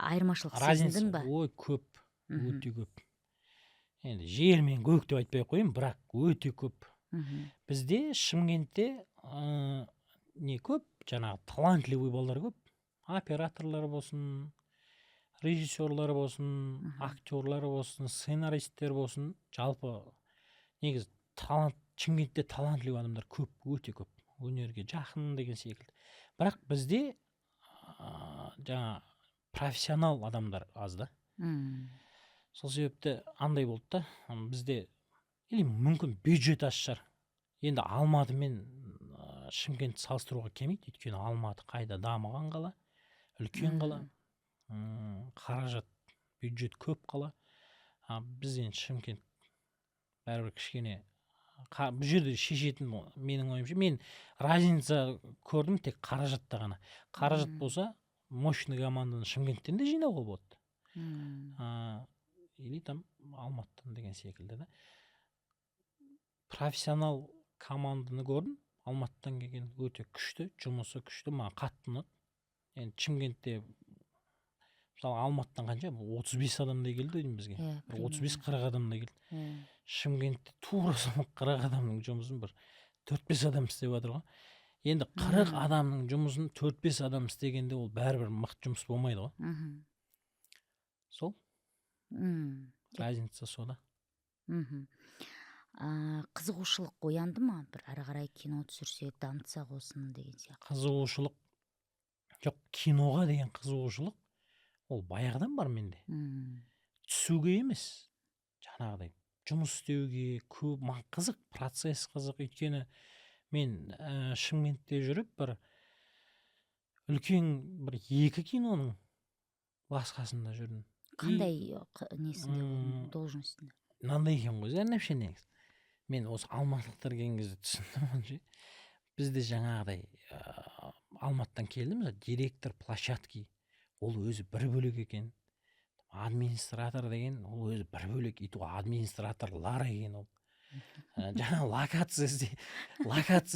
айырмашылық Разница сезіндің ба? Ой, көп, өте көп. Енді жер мен көк деп айтпай ақ қояйын, бірақ өте көп. Бізде Шымкентте не көп, жаңағы талантливый балалар көп, операторлар болсын, режиссерлар болсын, актерлар болсын, сценаристтер болсын. Жалпы негізі талант, Шымкентте талантливый адамдар көп, өте көп, өнерге жақын деген секілді. Бірақ бізде жаңа профессионал адамдар аз да. Сол себепті андай болды да, бізде или мүмкін бюджет аз шығар. Енді Алматы мен Шымкентті салыстыруға келмейді, өйткені Алматы қайда дамыған қала, үлкен қала, қаражат, бюджет көп қала. А біз енді Шымкент бәрібір кішкене. Бұл жерде шешетін, менің ойымша, мен разница көрдім тек қаражатта ғана. Қаражат болса, мощный команданы Шымкенттен де жинауға болады или там Алматыдан деген секілді да. Профессионал команданы көрдім Алматыдан келген, өте күшті, жұмысы күшті, маған қатты ұнады. Енді Шымкентте, мысалы, Алматыдан қанша, 35 адамдай келді деймін бізге, бір 35-40 адамдай келді. Шымкентте тура сол 40 адамның жұмысын бір төрт бес адам істеп жатыр ғой. Енді 40 адамның жұмысын төрт бес адам істегенде, ол бәрібір мықты жұмыс болмайды ғой. Сол разница сода. Қызығушылық оянды ма, бір әрі қарай кино түсірсек, дамытсақ осыны деген сияқты? Қызығушылық жоқ, киноға деген қызығушылық ол баяғыдан бар менде. Түсуге емес, жаңағыдай жұмыс істеуге көп маған қызық, процесс қызық. Өйткені мен Шымкентте жүріп, бір үлкен бір екі киноның бас қасында жүрдім. Қандай несінде болдың, должностінде? Мынандай екен ғой, Зәрнәпше, негізі мен осы алматылықтар келген кезде түсіндім оны ше. Бізде жаңағыдай Алматыдан келдім, мысалы, директор площадки ол өзі бір бөлек екен, администратор деген ол өзі бір бөлек, и то администраторлар екен ол. Жаңағы локация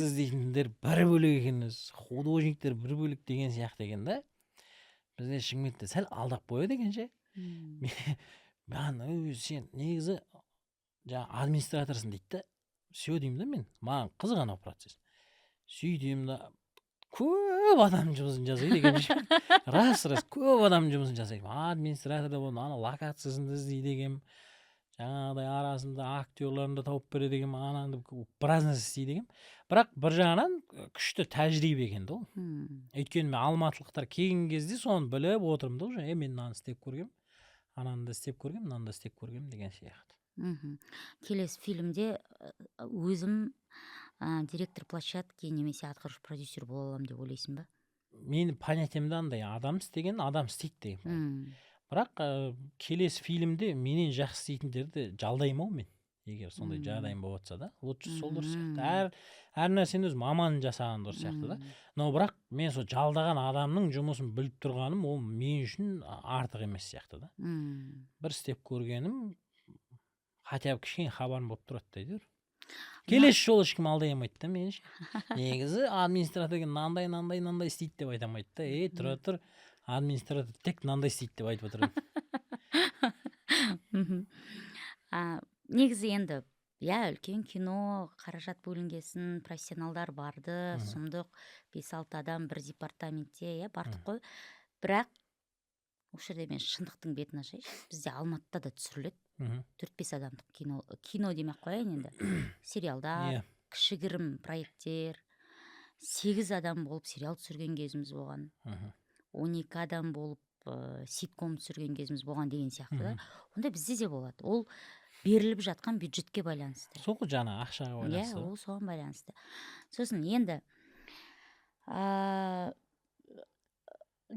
іздейтіндер бір бөлек екен өзі, художниктер бір бөлек деген сияқты екен да. Бізде Шымкентте сәл алдап қояды екен ше. Маған: «Өй, сен негізі жаңағы администраторсың», – дейді да. «Все», – деймін да мен, маған қызық анау процесс. Сөйтемін да, көп адам жұмысын жасайды екенмін ше. Рас, рас, көп адам жұмысын жасаймын. Администратор да болдым, ана локациясын да іздейді екенмін, жаңағыдай арасында актерларын да тауып береді екенмін, ананы біраз нәрсе істейді екенмін. Бірақ бір жағынан күшті тәжірибе екен да ол. Өйткені мен алматылықтар келген кезде соны біліп отырмын да уже: «Е, мен мынаны істеп көргенмін, ананы да істеп көргенмін, мынаны да істеп көргенмін» деген сияқты. Келесі фильмде өзім директор площадки немесе атқарушы продюсер бола аламын деп ойлайсың ба? Менің понятиемде андай: адам істеген адам істейді деген. Бірақ келесі фильмде менен жақсы істейтіндерді жалдаймын ау мен, егер сондай жағдайым болып жатса да, лучше сол дұрыс сияқты. Әр нәрсені өз маманы жасаған дұрыс сияқты да. Но бірақ мен сол жалдаған адамның жұмысын біліп тұрғаным, ол мен үшін артық емес сияқты да. Бір істеп көргенім, хотя бы кішкене хабарым болып тұрады да әйтеуір. Келесі жолы ешкім алдай алмайды да мені ше. Негізі администратор деген мынандай, мынандай, мынандай істейді деп айта алмайды да. «Ей, тұра тұр, администратор тек мынандай істейді» деп айтып отырады. Негізі енді, иә, үлкен кино, қаражат бөлінгесін, профессионалдар барды, сұмдық, бес алты адам бір департаментте, иә, бардық қой. Бірақ осы жерде мен шындықтың бетін ашайыншы: бізде Алматыда да түсіріледі төрт бес адамдық кино, кино демей ақ қояйын енді, сериалдар, кішігірім проекттер. Сегіз адам болып сериал түсірген кезіміз болған, 12 адам болып ситком түсірген кезіміз болған деген сияқты да. Онда бізде де болады, ол беріліп жатқан бюджетке байланысты. Сол ғой, жаңа ақшаға байланысты ғой. Ол соған байланысты. Сосын енді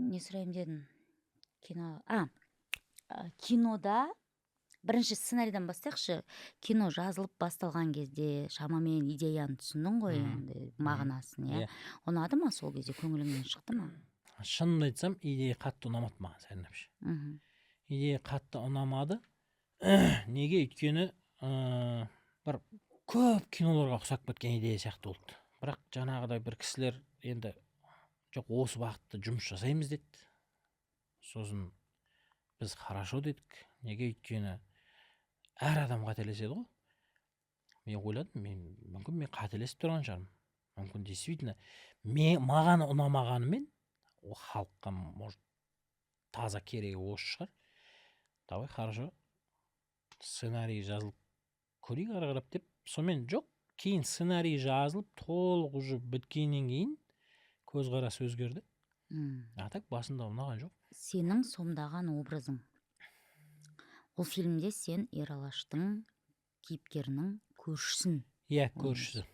не сұрайын дедім? Кино, кинода Бірінші сценарийдан бастайықшы. Кино жазылып басталған кезде шамамен идеяны түсіндің ғой, енді мағынасын, иә? Иә. Ұнады ма сол кезде, көңіліңнен шықты ма? Шынымды айтсам, идея қатты ұнамады маған, Сәрен әпше. Идея қатты ұнамады. Неге? Өйткені бір көп киноларға ұқсап кеткен идея сияқты болды. Бірақ жаңағыдай бір кісілер енді: «Жоқ, осы бағытта жұмыс жасаймыз», – деді. Сосын біз «хорошо» дедік. Неге? Өйткені әр адам қателеседі ғой. Мен ойладым, мен мүмкін мен қателесіп тұрған шығармын, мүмкін, действительно, мен, маған ұнамағанымен, ол халыққа, может, таза керегі осы шығар, давай, хорошо, сценарий жазылып көрейік ары қарап деп. Сонымен, жоқ, кейін сценарий жазылып, толық уже біткеннен кейін көзқарас өзгерді. А так басында ұнаған жоқ. Сенің сомдаған образың ол фильмде, сен Ералаштың кейіпкерінің көршісін Иә, көршісі.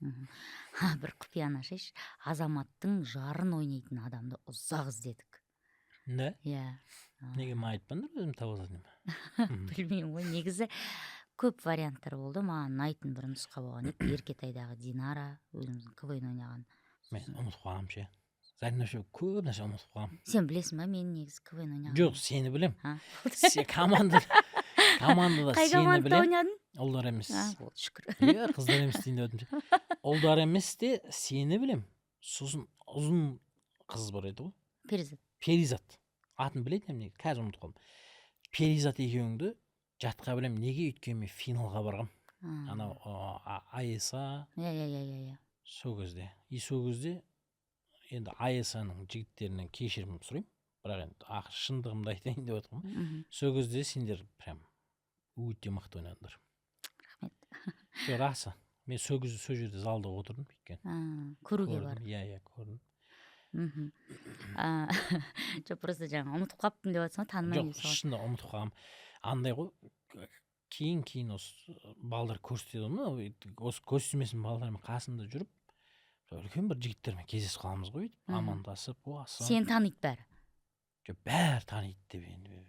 Бір құпияны ашайыншы: Азаматтың жарын ойнайтын адамды ұзақ іздедік. Да? Иә. Неге маған айтпадыңдар, өзім таба салатын едім. Білмеймін ғой, негізі көп варианттар болды. Маған ұнайтын бір нұсқа болған еді, Еркетайдағы Динара, өзіміздің КВН ойнаған. Мен ұмытып қалғанмын ше, Зарина ше, көп нәрсе ұмытып қалғанмын. Сен білесің ба мен негізі КВН ойнаған? Жоқ, сені білем. А? Сен командада Қай сені командада білем. ойнадың? Ұлдар емес. А, болды, шүкір. Иә, қыздар емес дейін деп отырмын ше. Ұлдар емес те, сені білем. Сосын ұзын қыз бар еді ғой. Перизат. Перизат. Атын білетін едім негізі, қазір ұмытып қалдым. Перизат екеуіңді жатқа білемін. Неге? Өйткені мен финалға барғам. Анау АСА. иә иә иә иә иә Сол кезде, и сол кезде енді АСА-ның жігіттерінен кешірім сұраймын, бірақ енді ақыры шындығымды айтайын деп отырмын. Сол кезде сендер прям өте мықты ойнадыңдар. Рахмет. Жоқ, расы, мен сол кезде сол жерде залда отырдым, өйткені А, көруге көрдім. бардым. Иә, көрдім. Жоқ, просто жаңа ұмытып қалыппын деп жатрсың ғой, танымаймын Жоқ, деп соған. шынында ұмытып қалғанмын. Андай ғой, кейін осы балдар көрсетеді ғой, осы көз балдармен қасында жүріп, үлкен бір жігіттермен кездесіп қаламыз ғой бүйтіп, амандасып, о, ассалам. Сені таниды бәрі? Жоқ, бәрі таниды деп енді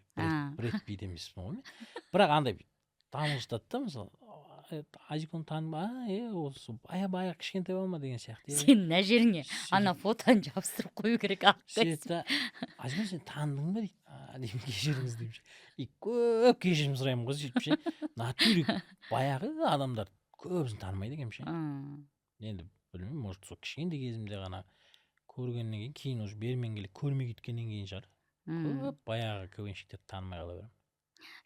Брэд Питт емеспін ғой мен, бірақ андай танылжытады да. Мысалы, Азиконы таныма, а, е, осы баяғы кішкентай бала ма деген сияқты, иә. Сен мына жеріңе ана фотоны жабыстырып қою керек, ақ. Сөйтеді да: «Азикон, сен таныдың ба?» – дейді. «А», – деймін, «кешіріңіз», – деймін ше. И көп кешірім сұраймын ғой сөйтіп ше. Натуре баяғы адамдар көбісін танымайды екенмін ше. Енді білмеймін, может, сол кішкентай кезімде ғана көргеннен кейін, кейін уже бермен келе көрмей кеткеннен кейін шығар, көп баяғы КВНщиктерді танымай қала беремін.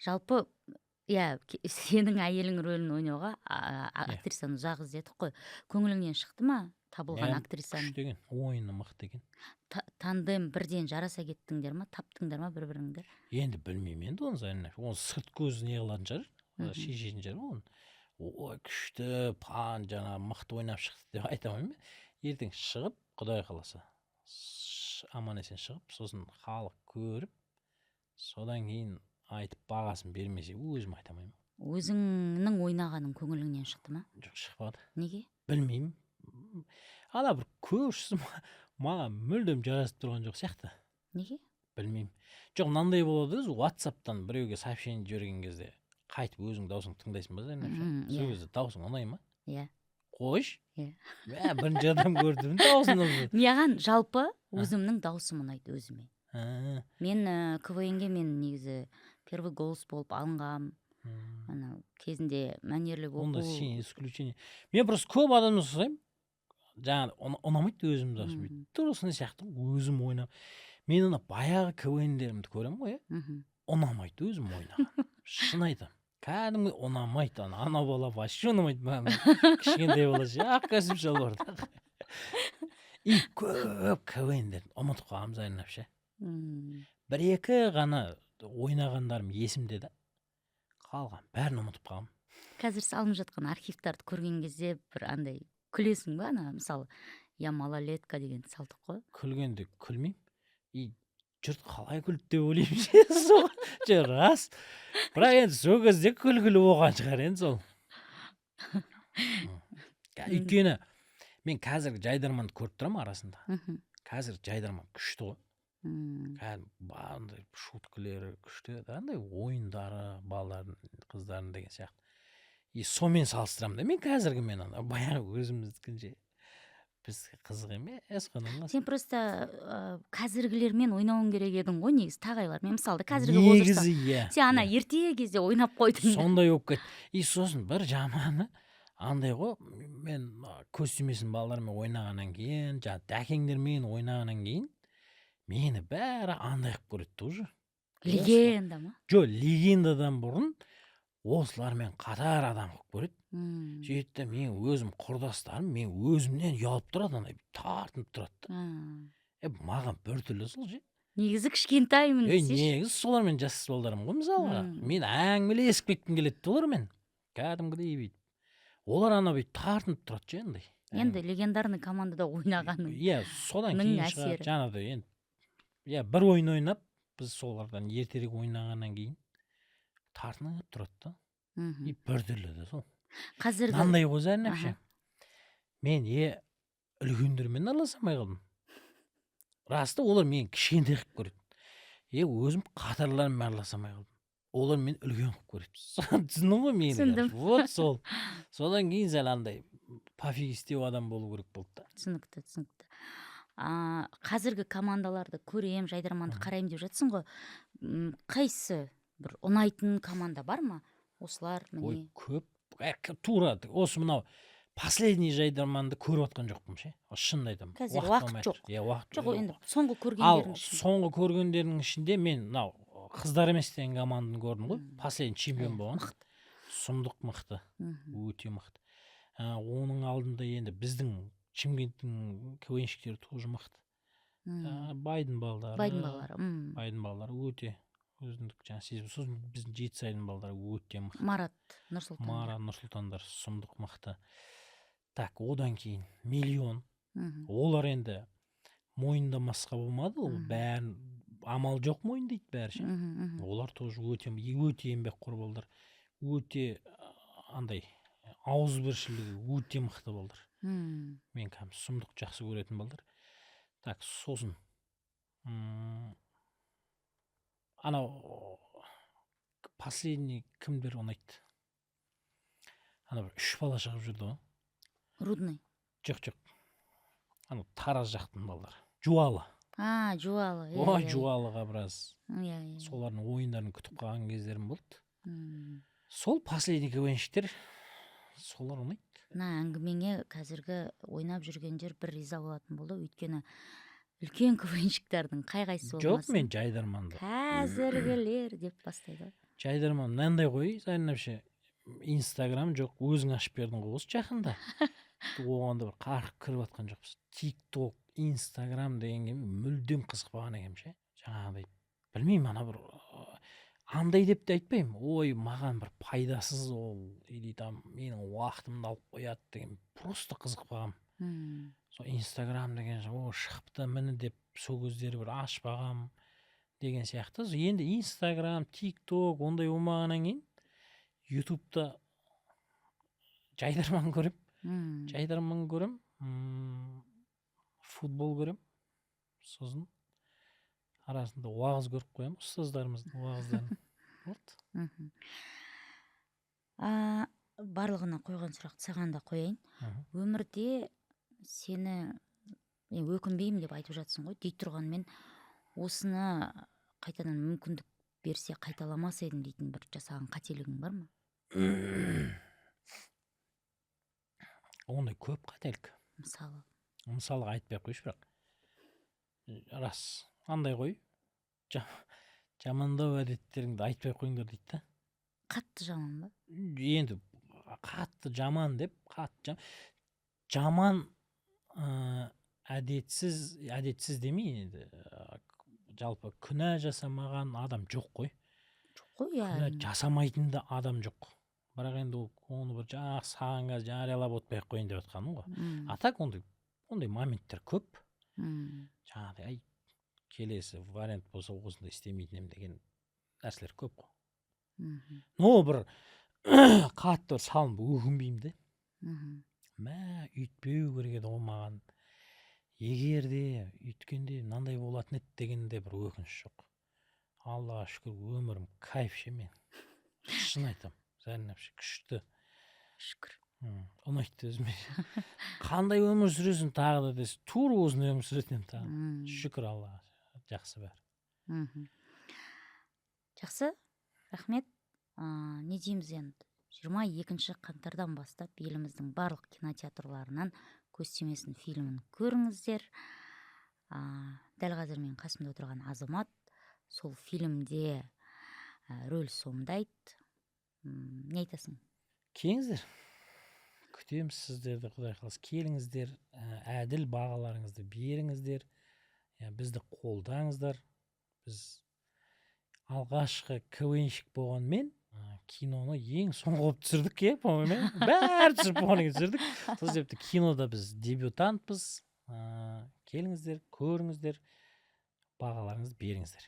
Жалпы, иә, сенің әйелің рөлін ойнауға актрисаны ұзақ іздедік қой. Көңіліңнен шықты ма табылған Иә, актрисаның? Күшті екен, ойыны мықты екен. Тандем бірден жараса кеттіңдер ма, таптыңдар ма бір біріңді? Енді білмеймін енді оны, Зарина, оны сырт көзі не қылатын шығар, шешетін шығар оны. Ой, күшті, пан жаңағы мықты ойнап шықты деп айта алмаймын мен. Ертең шығып, құдай қаласа, аман есен шығып, сосын халық көріп, содан кейін айтып бағасын бермесе, өзім айта алмаймын. Өзіңнің ойнағаның көңіліңнен шықты ма? Жоқ, шықпады. Неге? Білмеймін, ана бір көршісі маған мүлдем жарасып тұрған жоқ сияқты. Неге? Білмеймін. Жоқ, мынандай болады өзі: Ватсаптан біреуге сообщение жіберген кезде қайтып өзің даусыңды тыңдайсың ба, Зарина апша? Иә. Сол кезде даусың ұнай ма? Иә. Қойшы. Иә. Мә, бірінші адам көрдім даусын. Маған жалпы өзімнің даусым ұнайды өзіме. Мен КВН-ге мен негізі первый голос болып алынғам. Ана кезінде мәнерлеп Онда оқу. сен исключение. Мен просто көп адамнан сұраймын, жаңағы ұнамайды өзімнің даусым. Тура сондай сияқты өзім ойнап, мен ана баяғы КВНдерімді көремін ғой, иә. Ұнамайды өзім ойнаған, шын айтамын, кәдімгі ұнамайды. Ана бала вообще ұнамайды маған, кішкентай бала ше, ақ костюм шалбарда. И көп КВНдерді ұмытып қалғанмын, Зарина ше. Бір екі ғана ойнағандарым есімде да, қалған бәрін ұмытып қалғанмын. Қазір салынып жатқан архивтарды көрген кезде бір андай күлесің ба? Ана, мысалы, «Я малолетка» деген салдық қой. Күлгенде күлмеймін, и жұрт қалай күлді деп ойлаймын ше соған. Жоқ, рас, бірақ енді сол кезде күлкілі болған шығар енді сол. Өйткені мен қазіргі Жайдарманды көріп тұрамын арасында. Қазір Жайдарман күшті ғой. Кәдімгі андай шуткілері күшті да, андай ойындары балалардың, қыздардың деген сияқты. И сонымен салыстырамын да мен қазіргімен, ана баяғы өзіміздікінше біз қызық емес қой. Сен просто қазіргілермен ойнауың керек едің ғой негізі, тағайлармен, мысалы, қазіргі возрастта. Негізі иә. Сен ана ерте кезде ойнап қойдың да. Сондай болып кетті. И сосын бір жаманы андай ғой, мен көз тимесін, балалармен ойнағаннан кейін, жаңағы дәкеңдермен ойнағаннан кейін мені бәрі андай қылып көреді да уже. Легенда ма? Жоқ, легендадан бұрын осылармен қатар адам қылып көреді. Сөйтеді да, мен өзім құрдастарым мен өзімнен ұялып тұрады, андай тартынып тұрады да. Е, маған біртүрлі сол ше. Негізі кішкентаймын Ей, десейші. Негізі солармен жас балдармын ғой, мысалға. Мен әңгімелесіп кеткім келеді да олармен кәдімгідей бүйтіп. Олар ана бүйтіп тартынып тұрады ше андай. Енді легендарный командада ойнағаның Иә, содан кейін шығар. әсері. Жаңағыдай енді, иә, бір ойын ойнап, біз солардан ертерек ойнағаннан кейін тартынып тұрады да. И біртүрлі да сол. Қазіргі Мынандай ғой, Зәрін әпше, мен үлкендермен араласа алмай қалдым рас та, олар мені кішкентай қылып көреді. Өзім қатарларыммен араласа алмай қалдым, олар мені үлкен қылып көреді. Түсіндің ғой мені? Түсіндім. Короче, вот сол. Содан кейін сәл андай пофигистеу адам болу керек болды да. Түсінікті. Қазіргі командаларды көрем, «Жайдарманды» қараймын деп жатсың ғой. Қайсы бір ұнайтын команда бар ма, осылар? Ой, міне. көп. Тура осы мынау последний «Жайдарманды» көріп жатқан жоқпын ше, шынын айтамын. Қазір Уақыт уақыт болмай жоқ. жатыр. Иә, уақыт. Жоқ, енді соңғы Ал көргендердің ішінде. Соңғы көргендердің ішінде мен мынау «Қыздар емес» деген команданы көрдім ғой, последний чемпион болған. Мықты. Сұмдық мықты, өте мықты. Оның алдында енді біздің Шымкенттің КВНщиктері тоже мықты. Байдың балдары. Байдың балалары. Байдың балалары өте өзіндік жаңағы сезім. Сосын біздің Жетісайдың балдары өте мықты. Марат, Нұрсұлтан. Марат, Нұрсұлтандар сұмдық мықты. Так, одан кейін «Миллион». Олар енді мойындамасқа болмады ол, бәрін амал жоқ мойындайды бәрі ше. мхм, мхм. Олар тоже өте өте еңбекқор балдар, өте андай ауызбіршілігі өте мықты балдар. Мен кәдімгі сұмдық жақсы көретін балдар. Так, сосын анау последний кімдер ұнайды, ана бір үш бала шығып жүрді ғой. Рудный? Жоқ, анау Тараз жақтың балдары, Жуалы. А, Жуалы, иә. Ой, иә, иә. Жуалыға біраз иә иә солардың ойындарын күтіп қалған кездерім болды. Сол последний КВНщиктер, солар ұнайды. Мына әңгімеңе қазіргі ойнап жүргендер бір риза болатын болды, өйткені үлкен КВНщиктардың қай қайсысы Жоқ, болмасын, мен «Жайдарманды» «қазіргілер» деп бастайды ғой. «Жайдарман» мынандай ғой, Зарина әпше, Инстаграм жоқ, өзің ашып бердің ғой осы жақында, оған да бір қарқ кіріп жатқан жоқпыз. Тик Ток, Инстаграм дегенге мен мүлдем қызықпаған екенмін ше. Жаңағыдай, білмеймін, ана бір андай деп те айтпаймын, ой, маған бір пайдасыз ол или там менің уақытымды алып қояды деген, просто қызықпағанмын. Сол Инстаграм деген о шығыпты міне деп, сол кездері бір ашпағанмын деген сияқты. Енді Инстаграм, Тик Ток ондай болмағаннан кейін Ютубта «Жайдарман» көрем. «Жайдарман» көрем, футбол көрем, сосын арасында уағыз көріп қоямын, ұстаздарымыздың уағыздарын. Вот. Барлығына қойған сұрақты саған да қояйын. Өмірде сені мен өкінбеймін деп айтып жатсың ғой, дей тұрғанмен, осыны қайтадан мүмкіндік берсе, қайталамас едім дейтін бір жасаған қателігің бар ма? Ондай көп қателік. Мысалы? Мысалға айтпай ақ қояйыншы, бірақ рас андай ғой, жамандау әдеттеріңді айтпай ақ қойыңдар дейді да. Қатты жаман ба? Енді қатты жаман деп, қатты жаман, әдетсіз, әдетсіз демей, енді жалпы күнә жасамаған адам жоқ қой. Жоқ қой, иә. Күнә жасамайтын да адам жоқ, бірақ енді ол оны бір жақсы саған қазір жариялап отпай ақ қояйын деп жатқаным ғой. А так ондай моменттер көп. Жаңағыдай, ай, келесі вариант болса, осындай істемейтін едім деген нәрселер көп қой. Но бір қатты бір салынып өкінбеймін де. Мә, үйтпеу керек еді ғой маған. Егер де өйткенде мынандай болатын еді дегенде бір өкініш жоқ. Аллаға шүкір, өмірім кайф ше. Мен шын айтамын, Зарина әпше, күшті. Шүкір. Ұнайды өзіме. Қандай өмір сүресің тағы да десе, тура осындай өмір сүретін едім тағы. Шүкір Аллаға, жақсы бәрі. Жақсы, рахмет. Не дейміз енді, 22 қаңтардан бастап еліміздің барлық кинотеатрларынан «Көз тимесін» фильмін көріңіздер. Дәл қазір менің қасымда отырған азамат сол фильмде рөл сомдайды. Не айтасың? Келіңіздер, күтеміз сіздерді, құдай қаласа, келіңіздер, әділ бағаларыңызды беріңіздер, иә, бізді қолдаңыздар. Біз алғашқы КВНщик болғанмен, киноны ең соңғы болып түсірдік, иә, по моему, бәрі түсіріп болғаннан кейін түсірдік. Сол себепті кинода біз дебютантпыз. Келіңіздер, көріңіздер, бағаларыңызды беріңіздер.